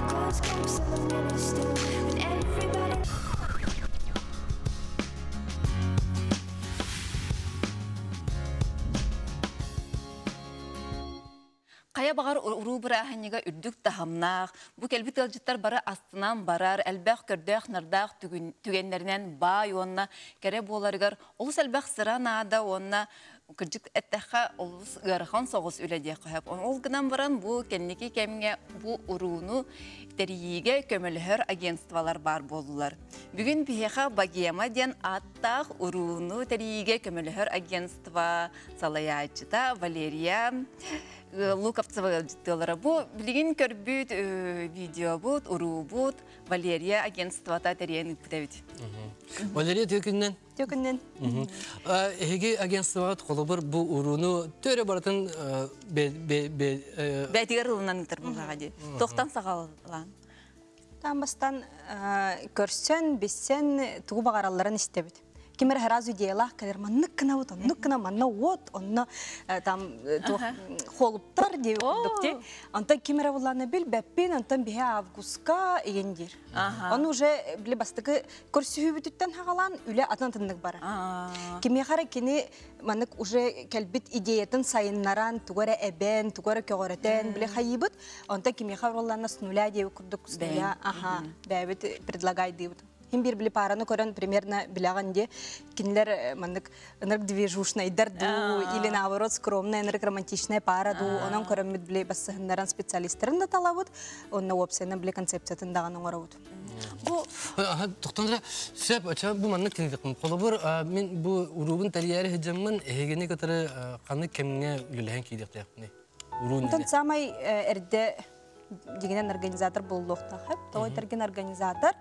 Close caps on the pedestal with everybody. Хайа баҕар уруу бырааһынньыга үрдүк таһымнаах, бу кэлбит ыалдьыттар бары астынан барар, элбэх көрдөөх-нардаах түгэннэринэн баай уонна кэрэ буоларыгар олус элбэх сыра наада уонна кырдьык эттэххэ олус ыарахан соҕус үлэ диэххэ сөп. Ол гынан баран бу кэнники кэмҥэ бу урууну тэрийиигэ көмөлөһөр агентстволар баар буоллулар. Бүгүн биһиэхэ Богема диэн ааттаах урууну тэрийиигэ көмөлөһөр агентство салайааччыта Валерия Луковцева ыалдьыттыылара. Бу билигин көрбүт видеобут, уруубут Валерия агентствота тэрийэн ыыппыт эбит. Валерия Төкүннэн. Төкүннэн. Эһиги агентствоҕыт холобур бу урууну төрө барытын бээтигэр ылынан ыытар буоллаҕа дии. Тохтан саҕалаан. Таан бастан көрсөн, билсэн тугу баҕаралларын истэбит. Ким эрэ сразу идеялаах кэлэр, маннык гынабыт, оннук гына, манна уот, онно там туох холуптар диэбит курдук дии. Онтон ким эрэ буллаана билбэппин, онтон биһи августка иген диир. Ону уже били бастакы көрсүһүүбүтүттэн хаҕалаан үлэ атын атыннык барар. Кимиэхэ эрэ кини маннык уже кэлбит идеятын сайыннаран, тугу эрэ эбэн, тугу эрэ көҕүрэтэн, били хайыыбыт. Онтон кимиэхэ уралланна с нуля диэбит курдук с нуля, аха, бэйэбит предлагайдыыбыт. Хим бир били параны көрөн примерно билэҕин ди кинилэр маннык ынырык движушнайдар дуу или наоборот скромная ынырык романтичная пара дуу онон көрөммүт били бассыһыннаран специалисттарын да талабыт онно уопсайынан били концепциятын даҕаны оҥоробут. Бу Тохтон эрэ сөп оча бу маннык тинитикпин. Холобур мин бу уруубун тэрийээри сылдьаммын эһигини кытары ханнык кэмҥэ үлэлэһэн киириэхтээхпиний? Уруун Онтон самай эрдэ дигинэн организатор буолуохтаах. Тоҕо этэргин организатор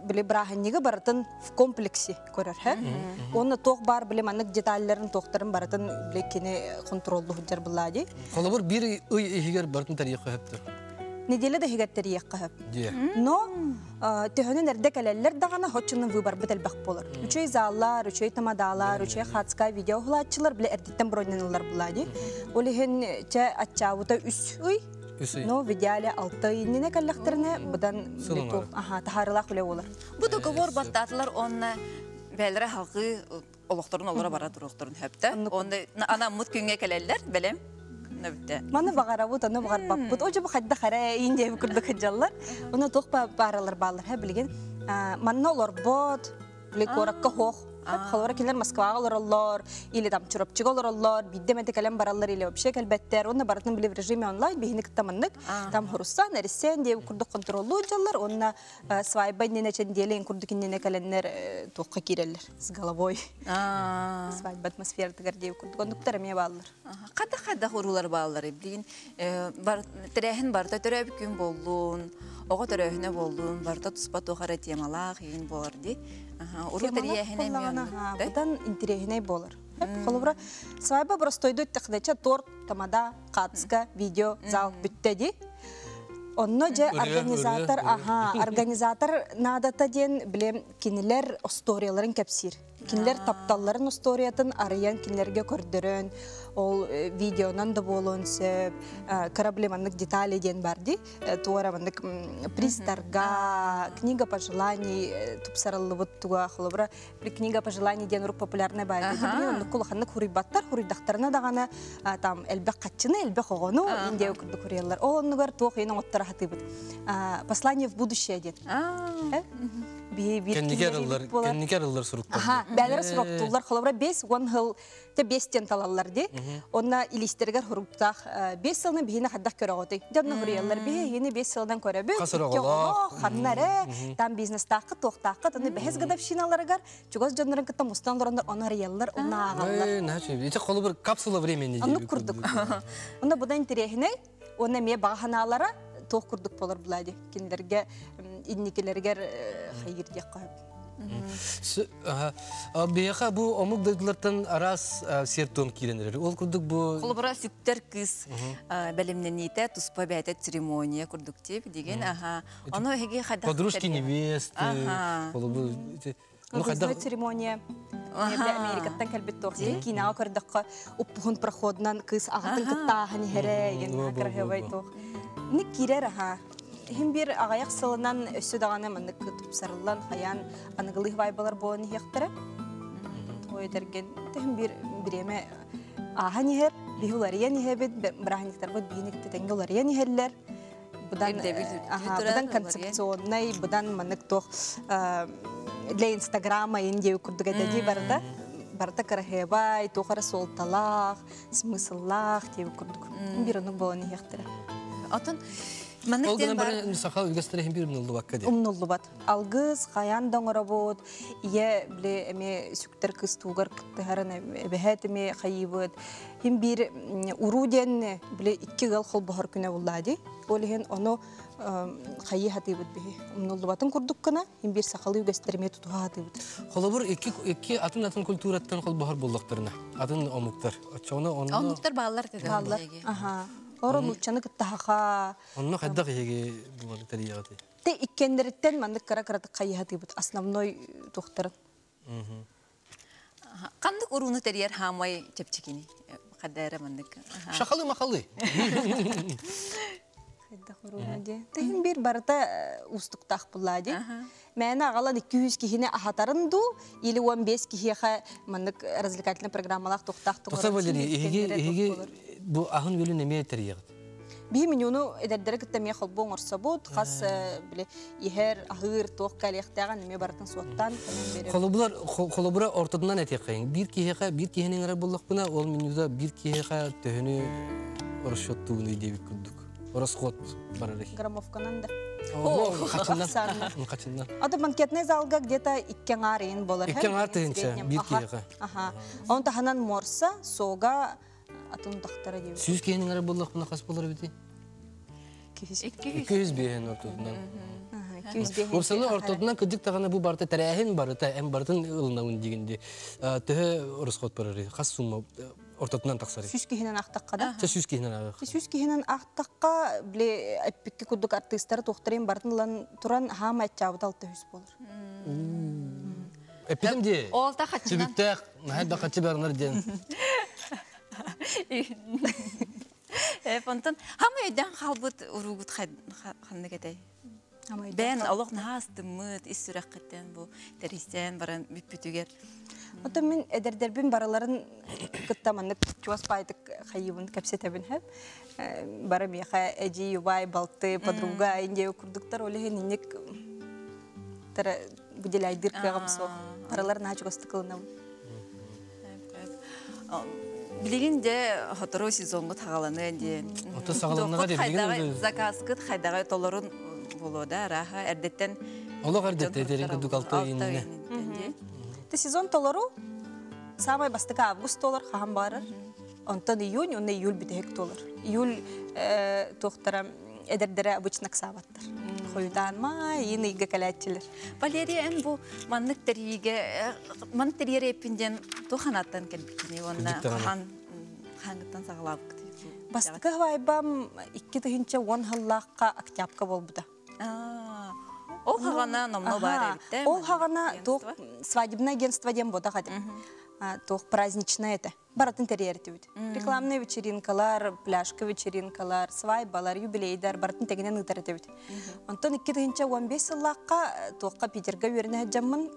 били бырааһынньыгы барытын в комплексе көрөр. Уонна туох баар били маннык деталларын туохтарын барытын били кини контроллуу сылдьар буллаа дии. Холобур биир ый иһигэр барытын тэрийиэххэ сөптөр. Неделя да иһигэр тэрийиэххэ сөп. Но төһөнөн эрдэ кэлэллэр даҕаны хоччунан выборбыт элбэх буолар. Үчүгэй заллар, үчүгэй тамадаалар, үчүгэй хатскай видео уһулааччылар бile эрдиттэн бронньаналлар булаа дии. Ол иһин чэ аччаабыта үс ый. Но в идеале алты ый иннинэ кэллэхтэринэ быдан аха таһаарыылаах үлэ буолар. Бу договор баттаатылар онно бээлэрэ халгыы олохторун олоро бара туруохторун хөптө. Онно анаммыт күҥҥэ кэлэллэр бэлэм. Нөбүттэ. Маны баҕарабыт, ону баҕарбаппыт. О, дьэ хайдах эрэ иин диэби курдук сылдьаллар. Ону туох бааралар бааллар һэ билигин. Манна олорбот, били куоракка хоох. Холобура кинилэр Москваҕа олороллор, или там Чурапчыга олороллор, биирдэ эмэтэ кэлэн бараллар или вообще кэлбэттэр. Онно барытын били в режиме онлайн биһини кытта маннык там хуруссан, эриссэн диэби курдук контроллуу дьаллар. Онно свадьба иннинэ чэндиэлээн курдук иннинэ кэлэннэр туохха киирэллэр с головой. Свадьба атмосфератыгар диэби курдук оннуктар эмиэ бааллар. Хайдах-хайдах уруулар бааллар билигин тэрээһин барыта төрөөбүт күн буоллун, оҕо төрөөһүнэ буоллун, барыта туспа туох эрэ темалаах иин буолар дии. Уруу тэрийээһинэ эмиэ оннук. Быдан интэриэһинэй буолар. Холобура, свадьба простойду иттехнече торт, тамада, хаатыска, видео, зал бүттэ дии. Онно дьэ организатор, аха, организатор наадата диэн билем кинилэр историяларын кэпсиир. Кинилэр тапталларын историятын арыйан кинилэргэ көрдөрөн, ол видеонан да буолуон сөп, кыра биле маннык детали диэн бар дии. Туора маннык пристарга, книга пожеланий тупсарыллыбыт туга холобура книга пожеланий диэн урук популярнай баайда биле оннук улаханнык хуруйбаттар, хуруйдахтарына даҕаны там элбэх хаччыны, элбэх оҕону индия курдук хуруйаллар. Ол оннугар туох иин оҥоттора хатыыбыт. Послание в будущее диэн. Кэнники арыллар суруктар. Аха, бээлэрэ суруктууллар. Холобура 5-10 хыл те 5 тен талаллар ди. Онна илистэригэр хуруктаах 5 сылынан биһини хайдах көрөҕөтүй? Дьонно хуруйаллар. Биһини 5 сылынан көрөбүт. Ханна эрэ там бизнестааххыт, туохтааххыт, аны бэһис годовщиналарыгар чугас дьоннорун кытта мустан олороннор ону арыйаллар, онно ааҕаллар. Ити холобур капсула времени. Оннук курдук. Онно буда интэриэһинэй, уонна эмиэ баҕа санаалара туох курдук болар була ди. Кинилэргэ инникилэригэр хайыр диэххэ сөп. Биһиэхэ бу омук дойдулартан араас сиэр-туом киирэн эрэр. Ол курдук бу Холобура сүктэр кыыс бэлэмнэниитэ туспа бэйэтэ церемония курдук тип деген аха. Ону эһиги хайдах Подружки невесты, холобур ну хайдах церемония Америкаттан кэлбит туох киинэҕэ көрдөххө уппуһун проходунан кыыс аҕатын кыттааһын иһэрэ ген красивай туох. Ник киирэр аха. Иһин биир аҕыйах сылынан өссө даҕаны маннык тупсарыллан хайаан аныгылыы вайбалар буолан иһиэхтэрэ. Той этэрген тиһин биир бириэмэ ааһан иһэр. Биһи уларыйан иһэбит, бырааһынньыктарбыт биһини кытта тэҥҥэ уларыйан иһэллэр. Быдан быдан концепционнай, быдан маннык туох для инстаграма ин диэби курдук этэ барыта. Барыта кыраһыабай, туох эрэ суолталаах, смысллаах диэби курдук. Бир оннук буолан иһиэхтэрэ. Отон маннык Ол гынан баран саха үгэстэрэ иһин бир умнуллубакка диэн. Умнуллубат. Алгыс хайаан да оҥоробут, ийэ били эмиэ сүктэр кыстуугар кыттыһарын эбэһээт эмиэ хайыыбыт. Хим биир уруу диэн били икки ыал холбоһор күнэ буллаа дии. Ол иһин ону хайыы хатыыбыт биһи. Умнуллубатын курдук гына хим биир сахалыы үгэстэри эмиэ тутуһа хатыыбыт. Холобур икки атын атын культураттан холбоһор буоллахтарына, атын омуктар. Оччоҕуна онно Омуктар бааллар да. Бааллар. Аха. Оро нууччаны кыттаһаха. Онно хайдах иһиги буолан тэрийэҕитий? Те иккеннериттен маннык кыра-кыратык хайыһатыыбыт основной тухтарын. Ханнык урууну тэрийэр хаамай чэпчэкини? Хадара маннык. Шахалы-махалы. Хайдах урууну дии. Тэһин биир барыта уустуктаах буллаа дии. Мээнэ аҕалан 200 киһини аһатарын дуу, или 15 киһиэхэ маннык развлекательный программалаах тухтаах Тоса Валерий, иһиги иһиги бу аһын үөлүн эмиэ тэрийэҕит. Биһи менюну эдэрдэрэ кытта эмиэ холбуу оҥорсобут, хас били иһэр, аһыыр, туох кэлиэхтээҕин эмиэ барытын суоттаан Холобура, холобура ортотунан этиэххэйиҥ. Биир киһиэхэ, биир киһини ыҥырар буоллахпына, ол менюда биир киһиэхэ төһөнү расчеттуугунуй диэбит курдук. Расход барар. Граммовканан да. Хачыннан. Хачыннан. А то банкетный залга где-то икки аҥаар иин болар. Икки аҥаар тыһынча, биир киһиэхэ. Аха. Он таһынан морса, сога, атын тахтара диэбит. 100 киһини ыҥырар буоллахпына хас болар эбитий? 200 биэһин ортотунан. 200 Уопсаны ортотунан кырдьык даҕаны бу барыта тэрээһин барыта эн барытын ылынабын дигин ди. Төһө расход барарый? Хас сумма ортотунан тахсарый? 100 киһинэн ахтахха да? 100 киһинэн аҕах. 100 киһинэн ахтахха, били эппикки курдук артыыстары туохтарын барытын ылан туран хаама аччаабыт 600 болар. Эппитим дии. Ол та хаччынан. Түбүктээх, наһаа да хаччы барынар диэн. Онтон хама өйдөн хаалбыт уруугут ханнык этэй? Бэйэн олох наһаа астыммыт, ис сүрэххиттэн бу тэрийсэн баран бүппүтүгэр. Оттон мин эдэрдэрбин барыларын кытта маннык чуос баайдык хайыыбын кэпсэтэбин хэп. Бары миэхэ эдьиий, убай, балты, подруга индия курдуктар ол иһин инник тара выделяйдыыр кыаҕым суох. Барылар наһаа чугастык ылынабын. Билигин де хотору сезоҥҥут хагаланыа диэн. Ото саҕаланнаҕа диэн билигин заказкыт хайдаҕай толорун буолуо да арааһа эрдэттэн Олох эрдэттэн этэрин курдук алта ыйыннэ. Ты сезон толору самай бастакы август толор хаһан баарар. Онтон июнь, онно июль бүтэһик толор. Июль туохтара эдэрдэрэ обычно ыксаабаттар. Хойутаан маай, иин ыйга кэлээччилэр. Валерия, эн бу маннык тэрийиигэ маннык тэрийэр эппин диэн туох санааттан кэлбиккиний уонна хаһан хаһааҥҥыттан саҕалаабыккытый? Бастакы хавайбам 2010 сыллаахха октябка буолбута. Ол хаҕана номно баар эбит Ол хаҕана туох свадебное агентство диэн буотах этим. Туох праздничное этэ. Барытын тэрийэртибит. Рекламный вечеринкалар, пляжка вечеринкалар, свадьбалар, юбилейдар барытын тэгинэн ыытар этибит. Онтон 2015 сыллаахха туохха Питерга үөрэнэ сылдьаммын,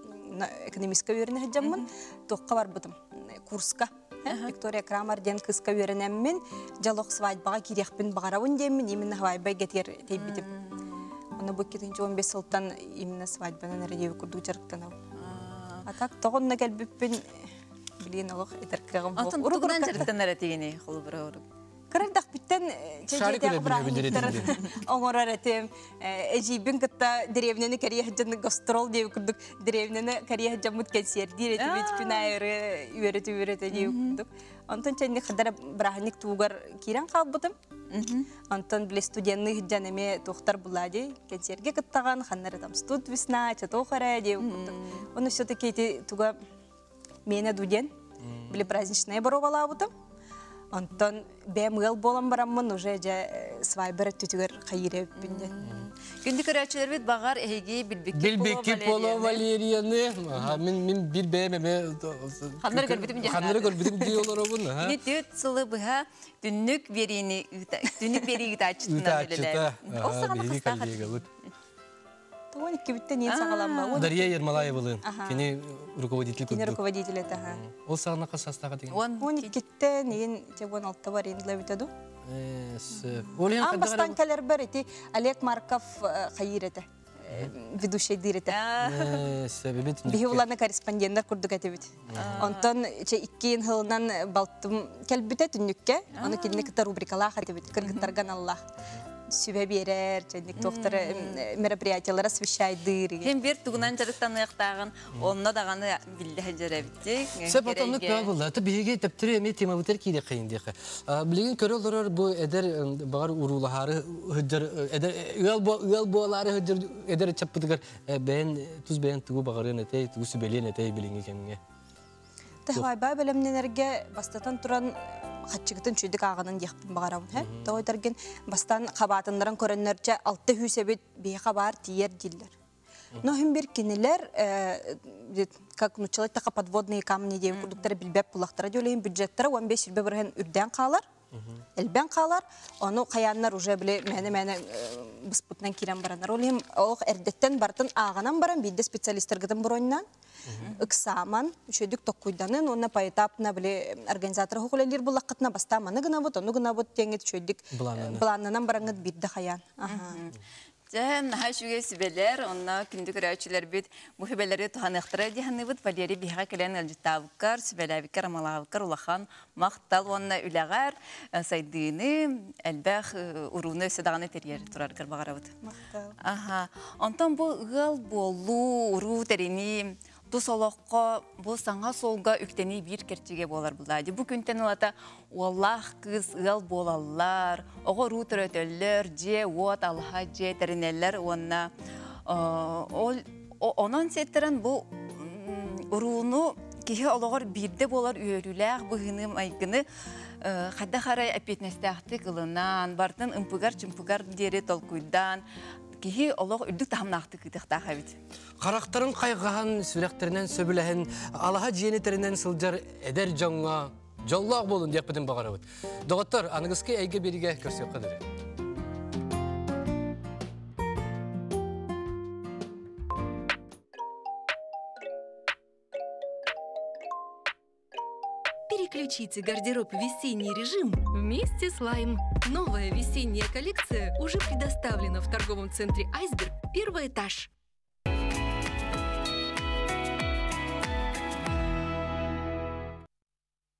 экономистка үөрэнэ сылдьаммын, туохха барбытым. Курска. Виктория Крамар диэн кыыска үөрэнэммин, дьолох свадьбаҕа киириэхпин баҕарабын диэммин, именно свадьба эйгэтигэр тэйбитим. Онно бу 2015 сылтан именно свадьбанан эрэ диэбит курдук дьарыктанабын. А так тоҕонно кэлбиппин билигин олох этэр кыаҕым суох. Атын тугунан дьарыктанар этигиний холобура урук? Кырардахпыттан чэйдиэтээҕи бырааһынньыктарын оҥорор этим. Эдьиийбин кытта деревняны кэрийэ сылдьан гастрол диэбит курдук деревняны кэрийэ сылдьаммыт кэнсиэрдиир этибит күн аайы үөрэтэ-үөрэтэ диэбит курдук. Онтон чэнник хадара бырааһынньык туугар киирэн хаалбытым. Онтон били студенныы сылдьан эмиэ туохтар булаа дии кэнсиэргэ кыттаҕан ханна эрэ там студ весна чатох эрэ диэбит курдук. Ону все-таки ити туга миэнэ ду диэн били праздничная боруобалаабытым. Онтон бэйэм ыал буолан бараммын уже дьэ свайбер өттүтүгэр хайыыр эбиппин диэн. Күндү көрөөччүлэрбит баҕар эһиги билбиккит Билбиккит боло Валерияны. Мин мин бир бэйэм эме Ханнары көрбүтүм диэн. Ханнары көрбүтүм дии олоробун. Ини түөрт сылы быһа түннүк биэриини түннүк биэрии ыытааччытынан үлэлээбит. Ол саҕана хастаах Тоҕон иккибиттэн иэн саҕаламма. Дария Ермолаевалыын. Кини руководитель Кини курдук. руководитель это, ха. Ол саҕана хас саастаах этигин? 12-тен иин те 16 бар иин лэбитэ ду. Ол иһин Аан хайдах бастаан эрэ кэлэрбэр ити Олег Марков хайыыр этэ. Ведущий этэ. Сөбүбүт Биһи уланы корреспонденттар курдук этибит. Онтон че иккиин хылынан балтым кэлбитэ түннүккэ, ону кинини кытта рубрикалаах этибит, кыргыттарган аллах. Сүбэ биэрэр, чэнник туохтары мероприятиялара освещайдыыр. Хем бир тугунан жарыктаныахтааҕын онно даҕаны биллэ сылдьар Сөп отоннук баа буолла. Та биһиги тэптери эми темабытар киире кыйын диэхэ. Билигин көрө олорор бу эдэр багар уруулаһаары хыджар эдэр ыал бу ыал буолаары хыджар эдэр чаппытыгар бэйэн тус бэйэн тугу багарын этэй, тугу сүбэлиэн этэй билиҥҥи кэмҥэ. Тэхвайба бэлэмнэнэргэ бастатан туран хатчыгытын чүйдүк ааҕынан диэхпин баҕарабын. Хэ? Тоҕо бастан хабаатыннаран көрөннөрчө алта хүүсэбит бии хабаар тиийэр дииллэр. Но хим бир кинилер, как нучалай така подводные камни диэн курдуктара билбэп булахтара диолейин бюджеттара 15 сүрбэ бырыһын үрдэн хаалар. Элбэн хаалар, ону хаяннар уже биле мәне-мәне быспытынан кирен баранар. Ол хим ох эрдеттен бартын ааҕанан баран бидде специалисттаргытын броньнан ыксааман үчөдүк токкуйданын онна поэтапна биле организатор хокулелир буллаккытна баста маны гынабыт, ону гынабыт теңет үчөдүк Былааннанан. былааннанан бараңыт бирде хаян. Аха. Жа, наһаа үчүгэй сүбэлэр, онно күндү көрөөчүлэрбит бу сүбэлэри туһаныахтара диһаныбыт Валерий биһиэхэ кэлэн ыалдьыттаабыккар, сүбэлээбиккэр, амалаабыккар улахан махтал уонна үлэҕэр сайдыыны, элбэх урууну өссө даҕаны тэрийэр тураргар баҕарабыт. Махтал. Аха. Онтон бу ыал буолуу, уруу тэринии, тус олоххо бу саҥа суолга үктэнии биир кэрчигэ буолар булаа. Бу күнтэн ылата уоллаах кыыс ыал буолаллар, оҕо уруу төрөтөллөр, дьиэ, уот, алаһа дьиэ тэринэллэр уонна ол онон сиэттэрэн бу урууну киһи олоҕор биирдэ буолар үөрүүлээх быһыыны майгыны хайдах арай эппиэтинэстээхтик ылынан, бартын ымпыгар-чымпыгар диэри толкуйдаан, киһи олох үрдүк таһымнаахтык ыытыахтаах эбит. Харахтарын хайҕаһан, сүрэхтэринэн сөбүлэһэн, алаһа дьиэни тэринэн сылдьар эдэр дьоҥҥо дьоллоох буолун диэхпитин баҕарабыт. Доҕоттор, аныгыскы эйгэ биэриигэ көрсүөххэ диэри. Переключите гардероб в весенний режим вместе с Лайм. Новая весенняя коллекция уже предоставлена в торговом центре «Айсберг» первый этаж.